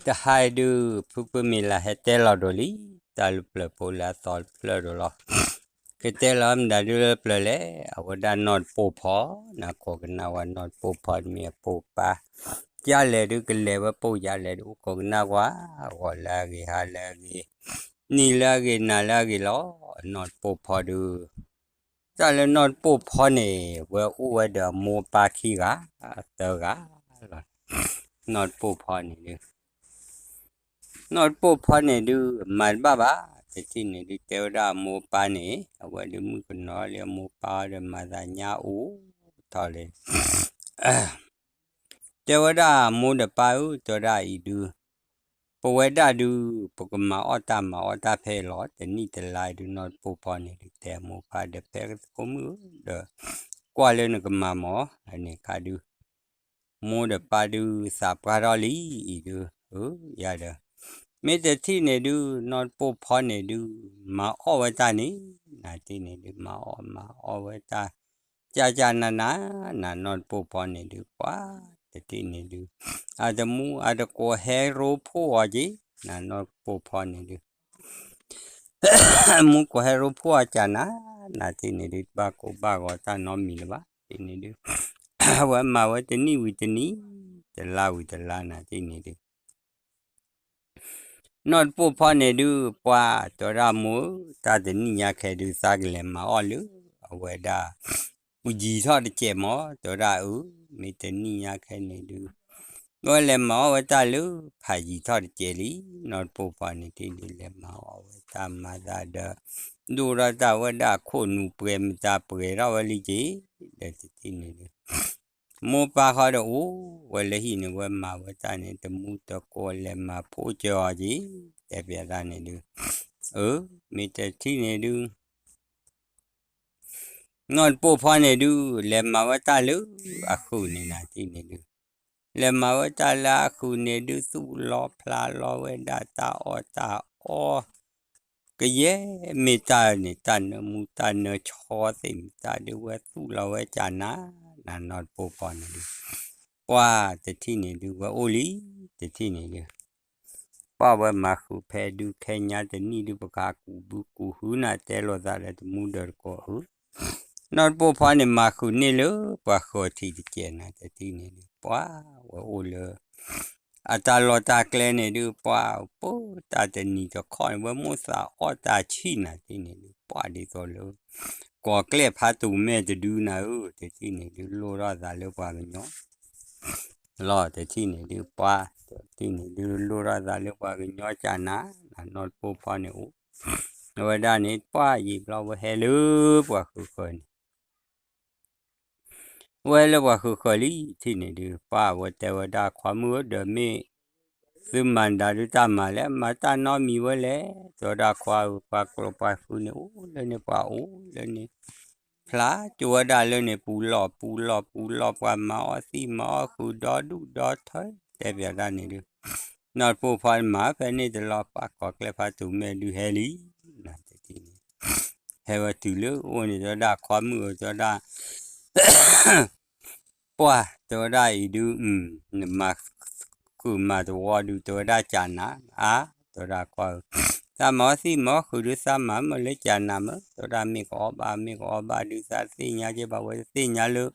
တဟါအံၤဒုး ဖုဖုမ့ၢ်လၢဟဲတဲလီၤဒိၣ်လံ, တၢ်လၢပျၢၤဖိလၢအသီတဖျၢၣ်ဒိၣ်လီၤ. ကတဲလီၤမတၤဒုးလၢပျၢၤလဲၣ်, အဝဲဒၣ်နီၢ်တပိာ်ဖီ, နကိးကနၣ်ဝဲနီၢ်တပိာ်ဖီတမ့ၢ်အပိာ်ပၢ်, ကလဲၤဒုးကလဲၤဝဲပိာ်ယၤလဲၤဒုး အိၣ်ကိးကနၣ်ဝဲ, ဂီၤလၢအဂ့ၤ ဟါလၢအဂ့ၤ, နံၤလၢအဂ့ၤ နၤလၢအဂ့ၤလီၤ. နီၢ်တပိာ်ဖီဒုး တၢ်လၢနီၢ်တပိာ်ဖီန့ၣ် ဝဲအိၣ်ဝဲဒီးအမိၢ်အပၢ်ခံဂၤ, သၢဂၤလီၤ. နီၢ်တပိာ်ဖီန့ၣ်ဒုး, နီၢ်တပိာ်ဖီန့ၣ်ဒုး မၤတဘၣ်ဘၣ်, တထံၣ်န့ၣ်ဒုး တဲဝဲဒၣ်အမိၢ်အပၢ်န့ၣ် အဝဲဒုးမုၣ်ကနီၤလၢအမိၢ်အပၢ်ဒီး မၤသးညါအိၣ်ထီၣ်လၢ တဲဝဲဒၣ်မိၢ်ဒီးပၢ်ဧၢ, တဲဝဲဒၣ်အံၤဒုး, ပဝဲဒၣ်ဒုး ပကမၤအီၣ်တၢ်မၤအီၣ်တၢ်ဖဲအံၤလီၤ. တနံၣ်တလါအံၤဒုး နီၢ်တပိာ်ဖီန့ၣ်ဒုး တဲမိၢ်ပၢ်ဒီး ဖဲသကိးမုၣ်ဧၢ, ဒီးကွၢ်လၢနကမၤမၢ်, န့ၣ်ခါဒုး မိၢ်ဒီးပၢ်ဒုးသးပှၢ်ထီၣ်လံအံၤဒုး, အၢ ယၤဒီး မ့ၢ်တထံၣ်န့ၣ်ဒုး နီၢ်တပိာ်ဖီန့ၣ်ဒုး မၤအီၣ်ဝဲတၢ်န့ၣ်, နၤတထံၣ်န့ၣ်ဒုး မၤအီၣ်မၤအီၣ်ဝဲတၢ် ကၢ်ကၢ်နၤနၤ, နၤနီၢ်တပိာ်ဖီန့ၣ်ဒုး ပှၤတထံၣ်န့ၣ်ဒုး အတမူအတကိးဟဲရိဖှိၣ်အီၤက့ၤ, နၤနီၢ်တပိာ်ဖီန့ၣ်ဒုး မူကိးဟဲရိဖှိၣ်အီၤကၢ်နၤ, နၤတထံၣ်န့ၣ်ဒုး တဘၣ်ကိးဘၣ်ဂီၤတၢ်နီတမံၤလၢၤဘၣ်, တထံၣ်န့ၣ်ဒုး အဝဲမၤဝဲတနံၣ်ဝံၤတနံၣ်, တလါဝံၤတလါ နၤတထံၣ်န့ၣ်ဒုး နီၢ်တပိာ်ဖီန့ၣ်ဒုး ပှၤတဲဝဲဒၣ်မိၢ်ဧၢ, တၢ်တနံၣ်ညါခဲဒုး သးကလဲၤမၤအီၣ်လၢ အဝဲဒၣ် ယံာ်ထီၣ်တစဲးမၢ်, တဲဝဲဒၣ်အၢ, မ့ၢ်တနံၣ်ညါခဲန့ၣ်ဒုး ဝဲလဲၤမၤအီၣ်ဝဲတၢ်လၢ ဖးယံာ်ထီၣ်တစဲးလံ, နီၢ်တပိာ်ဖီန့ၣ်တထံၣ်န့ၣ် လဲၤမၤအီၣ်ဝဲတၢ်မၤသးဒီး ဒိၣ်ထီၣ်တၢ်ဝဲဒၣ်အခိၣ်နူာ်ပှဲၤမတၤပှဲၤထီၣ်ဝဲလံက့ၤ, ဒီးတထံၣ်န့ၣ်ဒုး မိၢ်ပၢ်ဃီဒီးအိၣ်ဝဲလၢဟံၣ်န့ၣ် ဝဲမၤဝဲတၢ်န့ၣ် တမူတကိးလဲၤမၤဖိကၢအီၤက့ၤ, တဲပျးတၢ်န့ၣ်ဒုး အၢ မ့ၢ်တထံၣ်န့ၣ်ဒုး နီၢ်တပိာ်ဖီန့ၣ်ဒုး လဲၤမၤဝဲတၢ်လၢအဃုာ်န့ၣ် နၤတထံၣ်န့ၣ်ဒုး လဲၤမၤဝဲတၢ်လၢအဃုာ်န့ၣ်ဒုး သူၣ်လီၤဖျးလီၤဝဲဒၣ်တၢ်အီၣ်တၢ်အီ ကယဲၢ်မ့ၢ်တၢ်န့ၣ် တၢ်နၢမူတၢ်နၢဆီသ့ၣ်မတၤဒုး ဝဲသူၣ်လီၤဝဲကၢ်နၤ, နၤနီၢ်တပိာ်ဖီန့ၣ်ဒုး ပှၤတထံၣ်န့ၣ်ဒုး ဝဲအိၣ်လံ, တထံၣ်န့ၣ်ဒုး ပှၤဝဲမၤဃုာ်ဖဲဒုး ခဲညါတနံၣ်ဒုး ပကကူးဘုကူးဟုနၤ တဲလိာ်သးဒီးတမူဒီးတကိးဧၢ, နီၢ်တပိာ်ဖီန့ၣ် မၤဃုာ်န့ၢ်လၢပှၤဃၢၤထံးတစဲး နၤတထံၣ်န့ၣ်ဒုး ပှၤဝဲအိၣ်လၢ အတၢ်လီၢ်တၢ်ကျဲန့ၣ်ဒုး ပှၤပိာ်တၢ်တနံၤတခီန့ၣ် ဝဲမိၣ်သးအီၣ်တၢ်ဆံၣ် နၤတထံၣ်န့ၣ်ဒုး ပှၤဒ်သိးလၢ ကိးကျဲၣ်ဖးတူာ်မဲာ်တဒုနၤဧၢ, တထံၣ်န့ၣ်ဒုး လိၣ်ထီၣ်သးလၢပှၤကညီ လီၤ, တထံၣ်န့ၣ်ဒုး ပှၤ တထံၣ်န့ၣ်ဒုး လိၣ်ထီၣ်သးလၢပှၤကညီကၢ်နၤ, နၤနီၢ်တပိာ်ဖီန့ၣ်အိၣ် အဝဲဒၣ်န့ၣ် ပှၤယံာ်ဘျီဝဲဟဲလၢပှၤဃုာ်ဃၢၤန့ၣ် ဝဲလၢပှၤဃုာ်ဃၢၤလံ တထံၣ်န့ၣ်ဒုး ပှၤဝဲတဲဝဲဒၣ် ခွါမုၣ်ဧၢ ဒီးမ့ၢ်သုမၤဒၣ်ဒုးတၢ်မၤလဲၣ်, မၤတၢ်နီတမံၤဝဲလဲၣ်, တဲဝဲဒၣ် ခွါဧၢ ပှၤကျိာ်ပှၤဃုာ်န့ၣ် အိၣ်လၢန့ၣ် ပှၤအိၣ်လၢန့ၣ် ဖျါကၠိဝဲဒၣ်လၢန့ၣ် ပူၤလီၢ်ပူၤလီၢ်ပူၤလီၢ် ပှၤမၤအီၣ်သံမၤအီၣ်ဃုာ်ဒီဒူၣ်ဒီထၢ တဲပျးတၢ်န့ၣ်ဒုး နီၢ်တပိာ်ဖီန့ၣ် မၤဖဲန့ၣ်တလီၤ ပှၤကိးကျဲၣ်ဖးတူာ်မဲာ်ဒုးဟဲလံ နၤတထံၣ်န့ၣ် ဟဲဝဲတုၤလၢအိၣ်န့ၣ် တဲဝဲဒၣ် ခွါမုၣ်ဧၢ တဲဝဲဒၣ် ပှၤ တဲဝဲဒၣ်အံၤဒုး နမၤဃုာ်မၤတဝီဒုး တဲဝဲဒၣ်ကၢ်နၤ အါ တဲဝဲဒၣ် ခွါဧၢ သးမၤအီၣ်သံမၤအီၣ်ဃုာ်ဒုး သးမၤမုာ်လၢကၢ်နၤမုာ် တဲဝဲဒၣ် မ့ၢ်ကအီၣ်ဘၣ် မ့ၢ်ကအီၣ်ဘၣ်ဒုး သးတသ့ၣ်ညါက့ၤဘၣ် ဝဲတသ့ၣ်ညါလၢ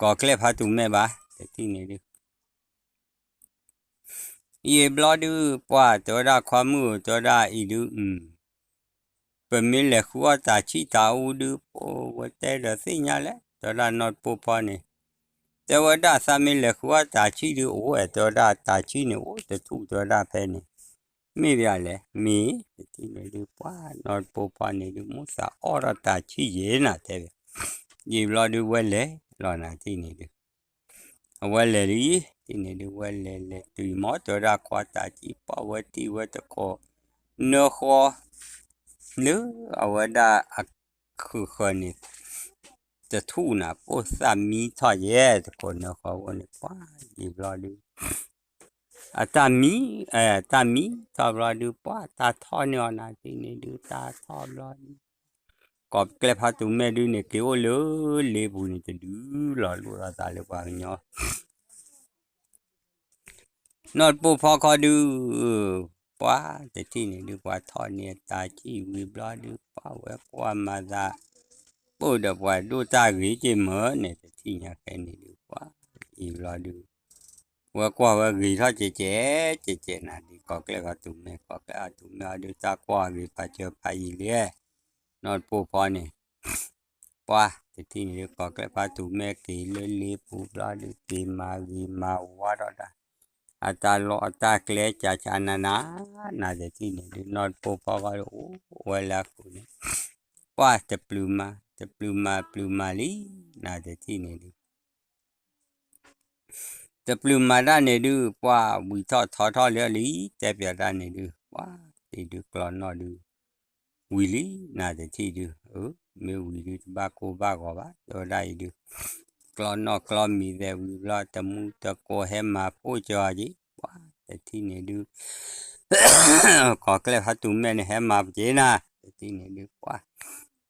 ကိးကျဲၣ်ဖးတူာ်မဲာ်ဘၣ် တထံၣ်န့ၣ်ဒုး ယံာ်ဘျီဒုး ပှၤ တဲဝဲဒၣ် ခွါမုၣ်ဧၢ တဲဝဲဒၣ်အံၤဒုး ပမ့ၢ်လဲၤဃုအီၣ်တၢ်ဆံၣ်တၢ်အူဒုး ပဝဲတဲဒီးသ့ၣ်ညါလဲၣ် တဲဝဲဒၣ် နီၢ်တပိာ်ဖီန့ၣ် တဲဝဲဒၣ် သးမ့ၢ်လဲၤဃုအီၣ်တၢ်ဆံၣ်ဒုး အိၣ်ဝဲ တဲဝဲဒၣ် တၢ်ဆံၣ်န့ၣ် အိၣ်တထူၣ် တဲဝဲဒၣ်ဖဲန့ၣ် မ့ၢ်ဘၣ်လဲၣ် မ့ၢ် တထံၣ်န့ၣ်ဒုး ပှၤ နီၢ်တပိာ်ဖီန့ၣ်ဒုး မိၣ်သးအီၣ်ထီၣ်တၢ်ဆံၣ်ယဲၢ်နၤ တဲဝဲ ယံာ်ဘျီဒုး ဝဲလဲၤလီၤနၤ တထံၣ်န့ၣ်ဒုး အဝဲလဲၤလံ တထံၣ်န့ၣ်ဒုး ဝဲလဲၤလဲၤတုၤမၢ် တဲဝဲဒၣ် ခွါ တၢ်ဆံၣ် ပှၤဝဲတံၢ်ဝဲတကိး နၢဃီ လၢအဝဲဒၣ်အဃုာ်ဃၢၤန့ၣ် တထူၣ်နၤ ပိၢ်သၣ်မံထီၣ်ယဲၢ် တကိးနၢဃီဝဲန့ၣ် ပှၤ ယံာ်ဘျီဒုး အတၢ်မံ တၢ်မံထီၣ်ဘျီဒုး ပှၤ တၢ်ထီၣ်န့ၢ်အီၤနၤ တထံၣ်န့ၣ်ဒုး တၢ်ထီၣ်ဘျီဒုး ကိးကျဲၣ်ဖးတူာ်မဲာ်ဒုးန့ၣ် က့ၤအိၣ်လၢလ့ပူၤန့ၣ်တဒုလီၤ လိၣ်ထီၣ်သးလၢပှၤကညီ နီၢ်တပိၢ်ဖီခီဒုး, ပှၤတထံၣ်န့ၣ်ဒုး ပှၤထီၣ်န့ၢ်အတၢ်စံၣ်ဝံၤဘျီဒုး ပှၤဝဲကွၢ်မၤသး ပိၢ်ဒီးပှၤဒိၣ်တၢ်ဂ့ၤက့ၤမၢ်န့ၣ် တထံၣ်ညါခဲန့ၣ်ဒုး ပှၤအံၤဘျီဒုး ဝဲကွၢ်ဝဲဂ့ၤထီၣ်ကဲးကဲး ကဲးကဲးနၤဒုး ကီၢ်ကျဲၣ်ဖါတူၤမဲ ကီၢ်ကျဲၣ်ဖါတူၤမဲအီၤဒုး တၢ်ကွၢ်ဂ့ၤဖးစၢၤဖးယံာ်လံ နီၢ်တပိၢ်ဖီန့ၣ် ပှၤတထံၣ်န့ၣ်ဒုး ကီၢ်ကျဲၣ်ဖါတူၤမဲက့ၤလၢလ့ပူၤဘျီဒုး က့ၤမၤဂ့ၤမၤဝါထီၣ်တၢ် အတၢ်လီၢ်အတၢ်ကျဲကၢ်ကၢ်နးနး နၤတထံၣ်န့ၣ်ဒုး နီၢ်တပိၢ်ဖီဃီဒုး အိၣ်ဝဲလၢအဃုာ်န့ၣ် ပှၤတပျုာ်မၤ တပျုာ်မၤပျုာ်မၤလံ နၤတထံၣ်န့ၣ်ဒုး တပျုာ်မၤတၢ်န့ၣ်ဒုး ပှၤဝံၤထီၣ်ထီထီၣ်လၢလံ တဲပၠးတၢ်န့ၣ်ဒုး ပှၤတ့ၢ်ဒုးကျီနီၢ်ဒုး ဝံၤလံ နၤတထံၣ်ဒုး မ့ၢ်ဝံၤဒုး တဘၣ်ကိၢ်ဘၣ်ဂီၤဘၣ် တဲဝဲဒၣ်အံၤဒုး ကျီနီၢ်ကျီမံၤသဲးဝံၤဘျီ တမူတကိးဟဲမၤပိၢ်ကၠီၤက့ၤ ပှၤတထံၣ်န့ၣ်ဒုး ကီၢ်ကျဲၣ်ဖါတူၤမဲန့ၣ် ဟဲမၤပက့ၤနၤ တထံၣ်န့ၣ်ဒုး ပှၤ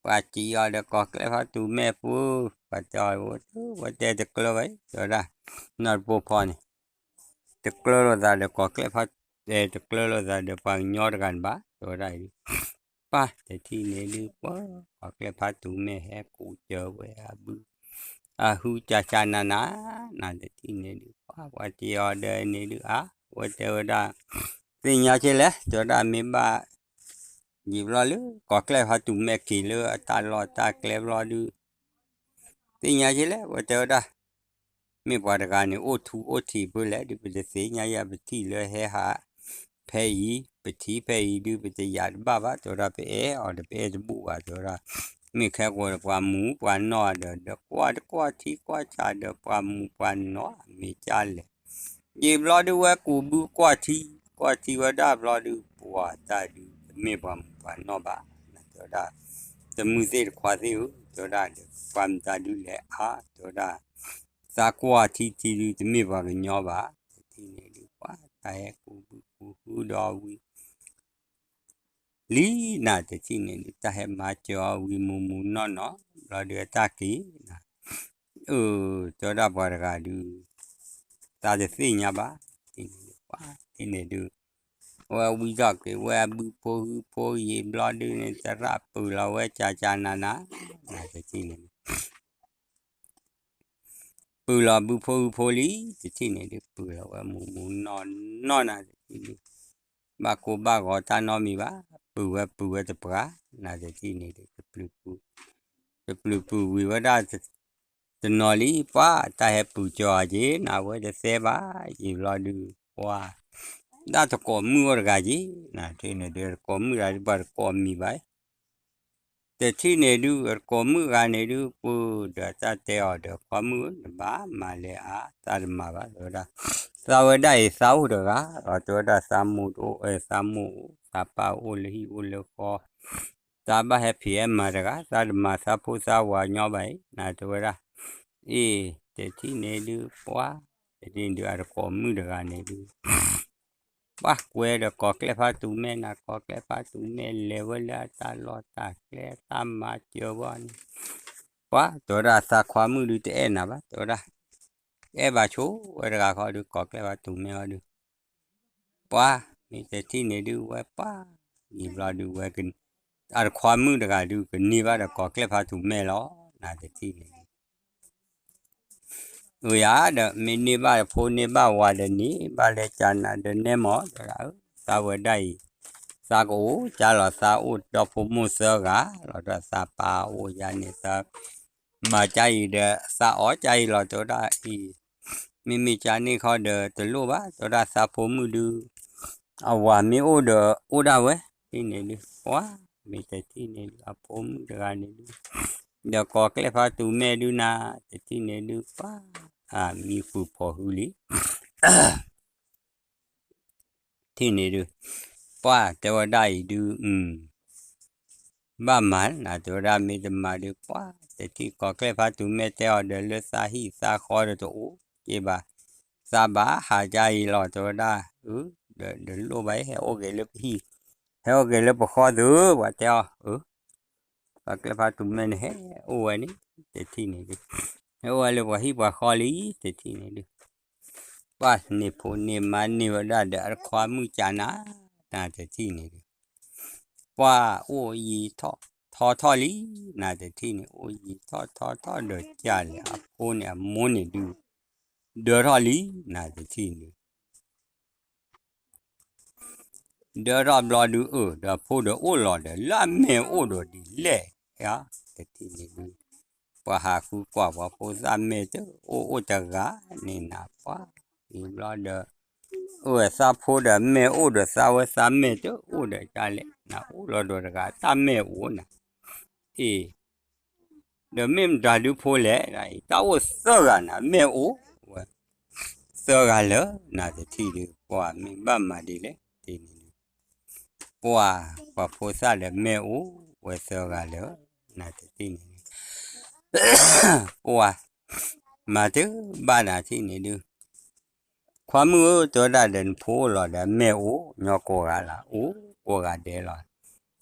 ပှၤစံးအီၤဒီးကီၢ်ကျဲၣ်ဖါတူၤမဲပူၤ ပှၤတဲအီၤ ဝဲတဲတကျၢၤဘၣ် တဲဝဲဒၣ် နီၢ်တပိၢ်ဖီန့ၣ် တကျၢၤလိာ်သးဒီးကီၢ်ကျဲၣ်ဖါ တကျၢၤလိာ်သးဒီးပှၤကညီတဂၤန့ၣ်ဘၣ် တဲဝဲဒၣ်အံၤ ပှၤတထံၣ်န့ၣ်ဒုး ပှၤကီၢ်ကျဲၣ်ဖါတူၤမဲဟဲကူးစၢၤဝဲအဘု အဟုကၢ်ကၢ်နးနး နၤတထံၣ်န့ၣ်ဒုး ပှၤ ပှၤစံးအီၤဒီးန့ၣ်ဒုး အါ ဝဲတဲဝဲဒၣ် သ့ၣ်ညါက့လဲၣ် တဲဝဲဒၣ်မ့ၢ်ဘၣ် ယံာ်ဘျီလၢ ကီၢ်ကျဲၣ်ဖါတူၤမဲက့ၤလၢအတၢ်လီၢ်တၢ်ကျဲဘျီဒုး သ့ၣ်ညါက့လဲၣ် ဝဲတဲဝဲဒၣ် မ့ၢ်ပှၤတဂၤန့ၣ် အိၣ်ထူအိၣ်ထံးဖဲလဲၣ်ဒုး ပတသ့ၣ်ညါယၤ ပထံၣ်လၢဟဲဟး ဖဲအံၤ ပထံၣ်ဖဲအံၤဒုး ပတယာ်တဘၣ်ဘၣ် တဲဝဲဒၣ် ပအဲၣ်အီၤဒီး ပအဲၣ်တဘူၣ်ဘၣ် တဲဝဲဒၣ် မ့ၢ်ခဲကိာ်ဒီးပှၤမူပှၤနီၢ်ဒီး ဒီးကွၢ်တကွၢ်ထံကွၢ်ဆးဒီးပှၤမူပှၤနီၢ် မ့ၢ်ကၢ်လဲၣ် ယံာ်ဘျီဒုးဝဲကူးဘုကွၢ်ထံ ကွၢ်ထံဝဲဒၣ်ဘျီဒုး ပှၤတၢ်ဒုး တမ့ၢ်ပှၤမူပှၤနီၢ်ဘၣ် တဲဝဲဒၣ် တမုၢ်သ့ၣ်တခွါသ့ၣ်ဧၢ တဲဝဲဒၣ်ဒီး ပှၤမတၤဒုလဲၣ်အါ တဲဝဲဒၣ် သးကွၢ်ထံထံဒုး တမ့ၢ်ပှၤကညီဘၣ် တထံၣ်န့ၣ်ဒုး ပှၤတၢ်ဟဲကူးဘုကူးဟုဒီးဝံၤ လံနၤတထံၣ်န့ၣ်ဒုး တၢ်ဟဲမၤစၢၤအီၤဝံၤမုၢ်မုၢ်နီၢ်နီၢ် ဘျီဒုးအတၢ်က့ၤနၤ အၢ တဲဝဲဒၣ်ပှၤတဂၤဒုး သးတသ့ၣ်ညါဘၣ် တထံၣ်န့ၣ်ဒုး ပှၤတထံၣ်န့ၣ်ဒုး အဝဲဝံထီၣ်က့ၤဝဲအဘုဖိဟုဖိယံာ်ဘျီဒုးန့ၣ် သရၣ်ပုၢ်လီၤဝဲကၢ်ကၢ်နးနး နၤတထံၣ်န့ၣ်ဒုး ပုၢ်လီၤဘုဖိဟုဖိလံ တထံၣ်န့ၣ်ဒုး ပုၢ်လီၤဝဲမုၢ်မုၢ်နီၢ်နီၢ် နၤတထံၣ်ဒုး ဘၣ်ကိၢ်ဘၣ်ဂီၤတၢ်နီတမံၤဘၣ် ပုၢ်ဝဲပုၢ်ဝဲတပှၢ် နၤတထံၣ်န့ၣ်ဒုး တပျုာ်ပုၢ်ဝံၤဝဲဒၣ် တနီၤလံ ပှၤတၢ်ဟဲပုၢ်ကၠီၤအီၤက့ၤ နၤဝဲတသဲဘၣ် ယံာ်ဘျီဒုး ပှၤ ဒၣ်တကိးမုၣ်အိၣ်တဂၤက့ၤ နၤတထံၣ်န့ၣ်ဒုး တကိးမုၣ်တဂၤဒုး ပှၤတကိးမံၤဘၣ် တထံၣ်န့ၣ်ဒုး တကိးမုၣ်ဂၤန့ၣ်ဒုး ပှၤဒီးတၢ်တဲအီၤဒီး ခွါမုၣ်ဧၢ နဘၣ်မၤလဲၣ်အါ သးတမၤဘၣ် တဲဝဲဒၣ် သးဝဲဒၣ်အံၤ သးအိၣ်တဂၤလီၤ တဲဝဲဒၣ် သးမိၢ်တအိၣ် သးမိၢ်အိၣ် သးပၢ်အိၣ်လၢဟံၣ်အိၣ်လၢဃီ သးဘၣ်ဟဲဖံးဟဲမၤတဂၤ သးတမၤသးဖိသးဝၤညီဘၣ်အံၤ နၤတဲဝဲဒၣ် အ့ တထံၣ်န့ၣ်ဒုး ပှၤ တထံၣ်န့ၣ်ဒုး အတကိးမုၣ်တဂၤန့ၣ်ဒုး ပှၤကွဲဒီးကီၢ်ကျဲၣ်ဖါတူၤမဲၢ်နၤ ကီၢ်ကျဲၣ်ဖါတူၤမဲၢ်လဲၤဝဲလၢအတၢ်လီၢ်တၢ်ကျဲ တၢ်မၤစၢၤဝဲန့ၣ် ပှၤတဲဝဲဒၣ် သးခွါမုၣ်ဒုးတအဲၣ်နၤဘၣ် တဲဝဲဒၣ် အဲၣ်ဘၣ်ဆိဝဲတဂၤဃီဒုး ကီၢ်ကျဲၣ်ဖါတူၤမဲၢ်အီၤဒုး ပှၤ မ့ၢ်တထံၣ်န့ၣ်ဒုး ဝဲပှၤ ယံာ်ဘျီဒုးဝဲ အတခွါမုၣ်တဂၤဒုး ကန့ၢ်ဘၣ်ဒီးကီၢ်ကျဲၣ်ဖါတူၤမဲၢ်လီၤ နၤတထံၣ်န့ၣ် အိယၤဒီး မ့ၢ်န့ၢ်ဘၣ်ဖိန့ၢ်ဘၣ်ဝၤဒီးန့ၣ် ဘၣ်လဲၤကနၤဒီးနဲမီၢ် တဲဝဲဒၣ် သးဝဲဒၣ်အံၤ သးကအိၣ်ကၢ်လီၤ သးအိၣ်ဒီဖိမိၢ်သၢဂၤလီၤ ဒီးသးပၢ်အိၣ်ယၤန့ၣ် သးမၤကၢ်အံၤဒီး သးအီၣ်ကၢ်အံၤလီၤ တဲဝဲဒၣ်အံၤ မ့မ့ၢ်ကၢ်န့ၣ်ခီဒီးတလိၣ်ဘၣ် တဲဝဲဒၣ်သးဖိမုၣ်ဒုး အဝၤမ့ၢ်အိၣ်ဒီးအိၣ်ဒၣ်ဝဲ တထံၣ်န့ၣ်ဒုး ပှၤ မ့ၢ်တထံၣ်န့ၣ်ဒုး အဖိမုၣ်တဂၤန့ၣ်ဒုး ဒီးကီၢ်ကျဲၣ်ဖါတူၤမဲၢ်ဒုးနၤ တထံၣ်န့ၣ်ဒုး ပှၤ မံဃုာ်ဖိးဟုလံ ထံၣ်န့ၣ်ဒုး ပှၤတဲဝဲဒၣ်အံၤဒုး ဘၣ်မၤနၤ တဲဝဲဒၣ်မ့ၢ်တမၤဒုး ပှၤ တထံၣ်ကီၢ်ကျဲၣ်ဖါတူၤမဲၢ်တဲအီၤဒီးလၢသးဟံၣ်သးဃီဒီးတအိၣ်က့ဘၣ် သးဘၣ်ဟးကၢ်အံၤလီၤ တဲဝဲဒၣ် ဒီးလိၣ်ဘၣ်အံၤ ဟဲအိၣ်က့ၤလၢပဟံၣ် ဟဲအိၣ်က့ၤလၢပဃီသု ပှၤတဲအီၤ ကီၢ်ကျဲၣ်ဖါတူၤမဲၢ်န့ၣ် ဟဲအိၣ်ဝဲန့ၣ် တထံၣ်န့ၣ်ဒုး ဟဲအိၣ်ဝဲလၢပှၤဟံၣ်ပှၤဃီလံ တထံၣ်န့ၣ်ဒုး ပှၢ်န့ၢ်ဖိန့ၢ်မါန့ၢ်ဝဲဒၣ်ဒီးအခွါမုၣ်ကၢ်နၤ, နတထံၣ်န့ၣ်ဒုး, ပှၢ်အိၣ်ယံၤထီၣ်ထီထီၣ်လံ, နတထံၣ်န့ၣ် အိၣ်ယံၤထီၣ်ထီထီၣ်ဒီးကၢ်လဲၣ် အဖိန့ၣ်အမိၢ်န့ၣ်ဒုး, ဒၢထီၣ်လံ, နတထံၣ်န့ၣ် ဒၢထီၣ်ဘျီဒုးအၢၣ်ဒီးဖိဒီးအိၣ်လီၤဒီး လၢအမဲာ်အိၣ်ဒီးဒ်လဲၣ်ဧါ, တထံၣ်န့ၣ်ဒုး, ပှၤဟးဃုကွၢ်ပှၤဖိသၣ်မဲာ်တအိၣ်အိၣ်တဂၤန့ၣ်နၤပှၢ်, အံၤဘျီဒီး, အၢၣ်သးဖိဒီးမဲာ်အိၣ်ဒီးသးဝဲသးမဲာ်တအိၣ်ဒီးကၢ်လဲၣ် နအိၣ်လီၤဒီးတဂၤတၢ်မဲာ်အိၣ်နၤ, အ့ၣ် ဒီးမ့ၢ်မတၤဒုးဖိလဲၣ်, တၢ်အိၣ်သၢဂၤနၤ မဲာ်အိၣ်ဝဲ, သၢဂၤလၢာ် နတထံၣ်ဒုး ပှၢ်မ့ၢ်ဘၣ်မၤဒ်လဲၣ် တထံၣ်န့ၣ်ဒုး, ပှၢ်ပှၤဖိသၣ်ဒီးမဲာ်အိၣ်ဝဲသၢဂၤလၢာ်, နတထံၣ်န့ၣ်ဒုး, ပှၢ်မၤတဘၣ်နၤထံၣ်န့ၣ်ဒုး, ခွါမုၣ်ဧၢ တဲဝဲဒၣ်ဒီးနဖိအိၣ်လီၤဒီးမဲာ်အိၣ်ညီကိးဂၤလီၤ အိၣ်ကိးဂၤဒဲးလီၤ,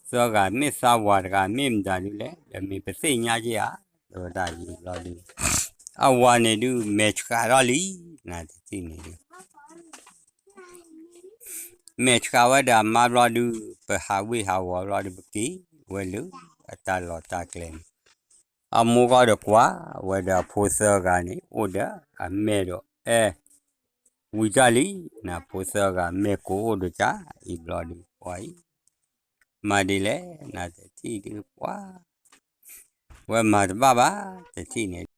သၢဂၤမ့ၢ်သးဝၤတဂၤမ့ၢ်မတၤဒုးလဲၣ် ဒီးမ့ၢ်ပသ့ၣ်ညါက့ၤဧါ, တဲဝဲဒၣ်ယံၤဘျီဒုး, အဝၤန့ၣ်ဒုး မဲာ်ဆှးထီၣ်လံ, နတထံၣ်န့ၣ်ဒုး မဲာ်ဆှးဝဲဒီးအမါဘျီဒုး ပဟးဝ့ၢ်ဟးဝီၤဘျီဒုး ပက့ၤဝဲလၢအတၢ်လီၢ်တၢ်ကျဲန့ၣ်, အမိၢ်ကီၢ်ဒီးကွၢ်ဝဲဒီးအဖိသၢဂၤန့ၣ် အိၣ်ဒီးအမဲာ်ဒီးအဲၣ် ဝံၤတၢ်လံ, နဖိသၢဂၤမဲာ်ကိးအိၣ်ဒီးကၢ်အံၤဘျီဒုး ပှၢ်အံၤ မၤဒ်လဲၣ် နတထံၣ်ဒုး ပှၢ် ဝဲမၤတဘၣ်ဘၣ် တထံၣ်န့ၣ်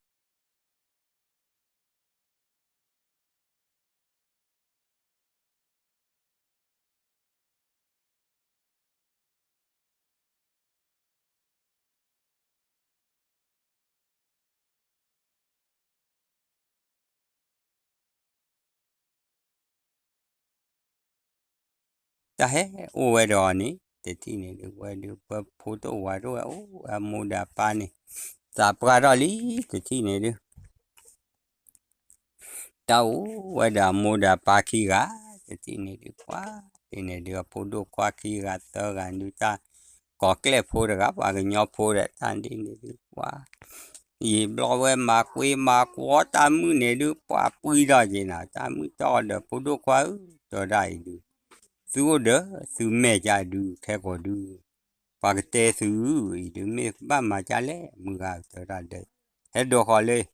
တၢ်ဟဲအိၣ်ဝဲဒီးအီၤန့ၣ် တထံၣ်န့ၣ်ဒုး ဝဲဒုး ပှၤဖိဒိၣ်ဝၤဒိၣ်ဝဲအိၣ်ဝဲ အမိၢ်ဒီးအပၢ်န့ၣ် သးပှၢ်ထီၣ်လံ တထံၣ်န့ၣ်ဒုး တၢ်အိၣ်ဝဲဒီးအမိၢ်ဒီးအပၢ်ခံဂၤ တထံၣ်န့ၣ်ဒုး ပှၢ် တထံၣ်န့ၣ်ဒုး အဖိဒိၣ်ခွါခံဂၤသၢဂၤဒုး တၢ်ကိးကျဲၣ်ဖိတဂၤ ပှၤကညီဖိဒီး တၢ်ဒ်န့ၣ်ဒုး ပှၢ် ယံာ်ဘျီဝဲမၤကွ့မၤကွီတၢ်မုၣ်န့ၣ်ဒုး ပှၢ်ပှံထီၣ်က့ၤနၤ တၢ်မုၣ်တအီၣ်ဒီးဖိဒိၣ်ခွါဧၢ တဲဝဲဒၣ်အံၤဒုး သုအိၣ်ဒီးသုမဲာ်ကၢ်ဒုး ခဲကိာ်ဒုး ပှၤကတဲသုအံၤဒုး မ့ၢ်ဘၣ်မၤကၢ်လဲၣ် မုၢ်ဂၤတဲဝဲဒၣ်ဒီး ဟဲဒိးဃီၤလၢ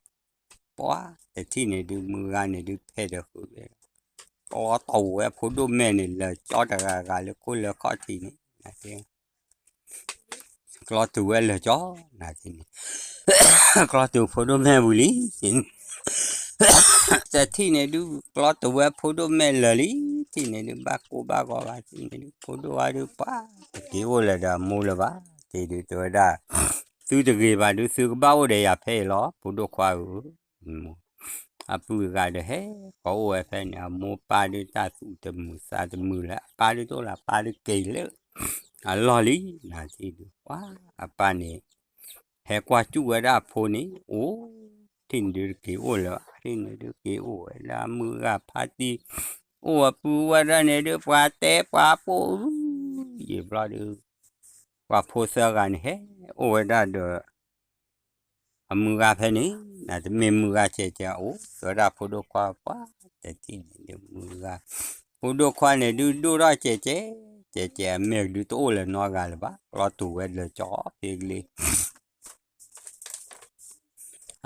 ပှၢ် တထံၣ်န့ၣ်ဒုး မုၢ်ဂၤန့ၣ်ဒုး ဖဲဒီးဃုာ်ဝဲ ကျီတီၢ်ဝဲဖိဒိၣ်မဲာ်န့ၣ် လၢာ်ကၠီတဂၤဂၤလၢခိၣ်လၢခီၣ်ထံးန့ၣ် ကျီတုၤဝဲလၢာ်ကၠီ နၤန့ၣ် ကျီတုၤဖိဒိၣ်မဲာ်ဝံၤလံ တထံၣ်န့ၣ်ဒုး ကျီတုၤဝဲဖိဒိၣ်မဲာ်လၢာ်လံ ထံၣ်န့ၣ်ဒုး ဘၣ်ကိၢ်ဘၣ်ဂီၤဘၣ် ထံၣ်န့ၣ်ဒုး ဖိဒိၣ်ဝဲဒုး ပှၢ် တက့ၤအိၣ်လၢၤဒီးအမိၢ်လၢၤဘၣ် တ့ၢ်ဒုးတဲဝဲဒၣ် သုတဂ့ၤဘၣ်ဒုး သုကဘၣ်အိၣ်ဒီးယၤဖဲအံၤလီၤ ဖိဒိၣ်ခွါဧၢ အပုၢ်ဂၤဒီးဟဲ ကိးအိၣ်ဝဲဖဲန့ၣ် အမိၢ်ပၢ်ဒုးတၢ်သူၣ်တမုာ်သးတမုာ်လၢ အပၢ်ဒုးတအိၣ်လၢ အပၢ်ဒုးက့ၤလၢ အလီၢ်လံ နၤထံၣ်ဒုး ပှၢ် အပၢ်န့ၣ် ဟဲကွၢ်စူၣ်ဝဲဒၣ်အဖိန့ၣ် အိၣ် ထံၣ်န့ၣ်ဒုးတက့ၤအိၣ်လၢၤဘၣ် ထံၣ်န့ၣ်ဒုးက့ၤအိၣ်ဝဲဒၣ်မုၢ်ဂၤဖါတံၢ် အိၣ်အပုၢ်ဝဲဒၣ်န့ၣ်ဒုး ပှၤတဲပှၤပိာ် ယံာ်ဘျီဒုး ပှၤဖိသၢဂၤန့ၣ်ဟဲ အိၣ်ဝဲဒၣ်ဒီး အမုၢ်ဂၤဖဲန့ၣ် နတမ့ၢ်မုၢ်ဂၤကဲးကဲးအိၣ် တဲဝဲဒၣ်ဖိဒိၣ်ခွါပှၢ် တထံၣ်န့ၣ်ဒုးမုၢ်ဂၤ ဖိဒိၣ်ခွါန့ၣ်ဒုးဒိၣ်ထီၣ်ကဲးကဲး ကဲးကဲး အမဲာ်ဒုးတအိၣ်လၢၤနီတဂၤလၢၤဘၣ် ကျီတုၤဝဲလၢာ်ကၠီဖဲကလ့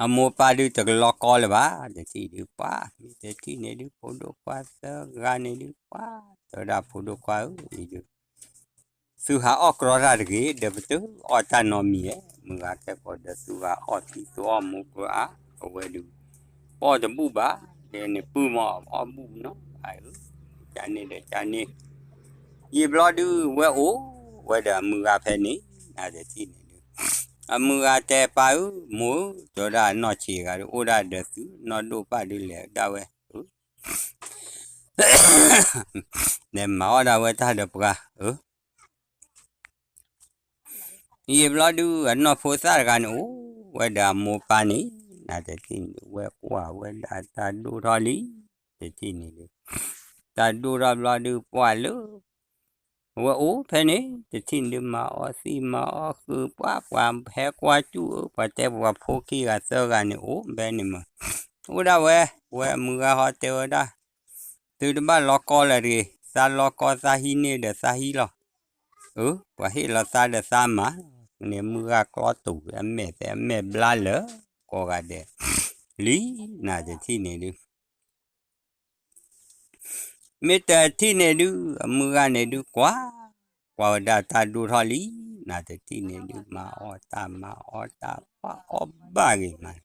အမိၢ်ပၢ်ဒုးတကလီကီလၢၤဘၣ် တထံၣ်ဒုးပှၢ် မ့ၢ်တထံၣ်န့ၣ်ဒုး ဖိဒိၣ်ခွါသၢဂၤန့ၣ်ဒုးပှၢ် တဲဝဲဒၣ်ဖိဒိၣ်ခွါဧၢ အံၤဒုး သုဟးအီၣ်ကြီတၢ်တဂ့ၤ ဒီးပတအီၣ်တၢ်နီတမံၤဧါ မုၢ်ဂၤကဲကိးဒီးသုဟးအီၣ်ထံသုအီၣ်မူကါ အဝဲဒုး ပအီၣ်တဘူၣ်ဘၣ် ဒီးန့ၣ်ပုၢ်မီၤအီၣ်ဘူၣ်နီၤ အၢ ကန့ၣ်ဒီးကန့ၣ် ယံာ်ဘျီဒုးဝဲအိၣ်ဝဲဒီးအမုၢ်ဂၤဖဲန့ၣ် နတထံၣ်န့ၣ်ဒုး အမုၢ်ဂၤတဲပၢ်ဧၢ မိၢ်ဧၢ တဲဝဲဒၣ်နီၢ်ဆံးဂၤဒုး အိၣ်ဒၣ်ဒီးသု နီၢ်ဒိၣ်ပၢ်ဒုးလဲၤဒၣ်ဝဲ လဲၤမၤအီၣ်ဒၣ်ဝဲတၢ်ဒီးပှၤဧၢ ယံာ်ဘျီဒုး အနီၢ်ဖိသၣ်တဂၤန့ၣ် အိၣ်ဝဲဒီးအမိၢ်ပၢ်န့ၣ် နတထံၣ်န့ၣ်ဒုး ဝဲကွၢ်ဝဲဒၣ်တၢ်ဒိၣ်ထီၣ်လံ တထံၣ်န့ၣ်ဒုး တၢ်ဒိၣ်ထီၣ်ဘျီဒုး ပှၢ်လၢ ဝဲအိၣ်ဖဲန့ၣ် တထံၣ်န့ၣ်ဒုး မၤအီၣ်သံမၤအီၣ်ဃုာ် ပှၢ်ပှၤဟဲကွၢ်စူၣ်ဧၢ ပှၤတဲပှၤဖိခံဂၤသၢဂၤန့ၣ် အိၣ်ဖဲန့ၣ်မး အိၣ်ဒၣ်ဝဲ ဝဲအမုၢ်ဂၤဟီတဲဝဲဒၣ် သုတဘၣ်လီၤကီလၢၤတဂ့ၤ, သးလီၤကီသးဟံးန့ၢ်ဒီးသးဟံးလီၤ. အၢ ပှၤဟ့ၣ်လီၤသးဒီးသးမၤလီၤ. န့ၣ်မုၢ်ဂၤကျီတူာ် အမဲာ်သဲးအမဲာ်ဘျါလၢကိးဂၤဒဲးလံ, နတထံၣ်န့ၣ်ဒုး မ့ၢ်တထံၣ်န့ၣ်ဒုး အမုၢ်ဂၤန့ၣ်ဒုး ကွၢ်, ကွၢ်ဝဲဒၣ်တၢ်ဒိၣ်ထီၣ်လံ, နတထံၣ်န့ၣ်ဒုး မၤအီၣ်တၢ်မၤအီၣ်တၢ် ပှၤအီၣ်ဘၣ်ဂ့ၤမး,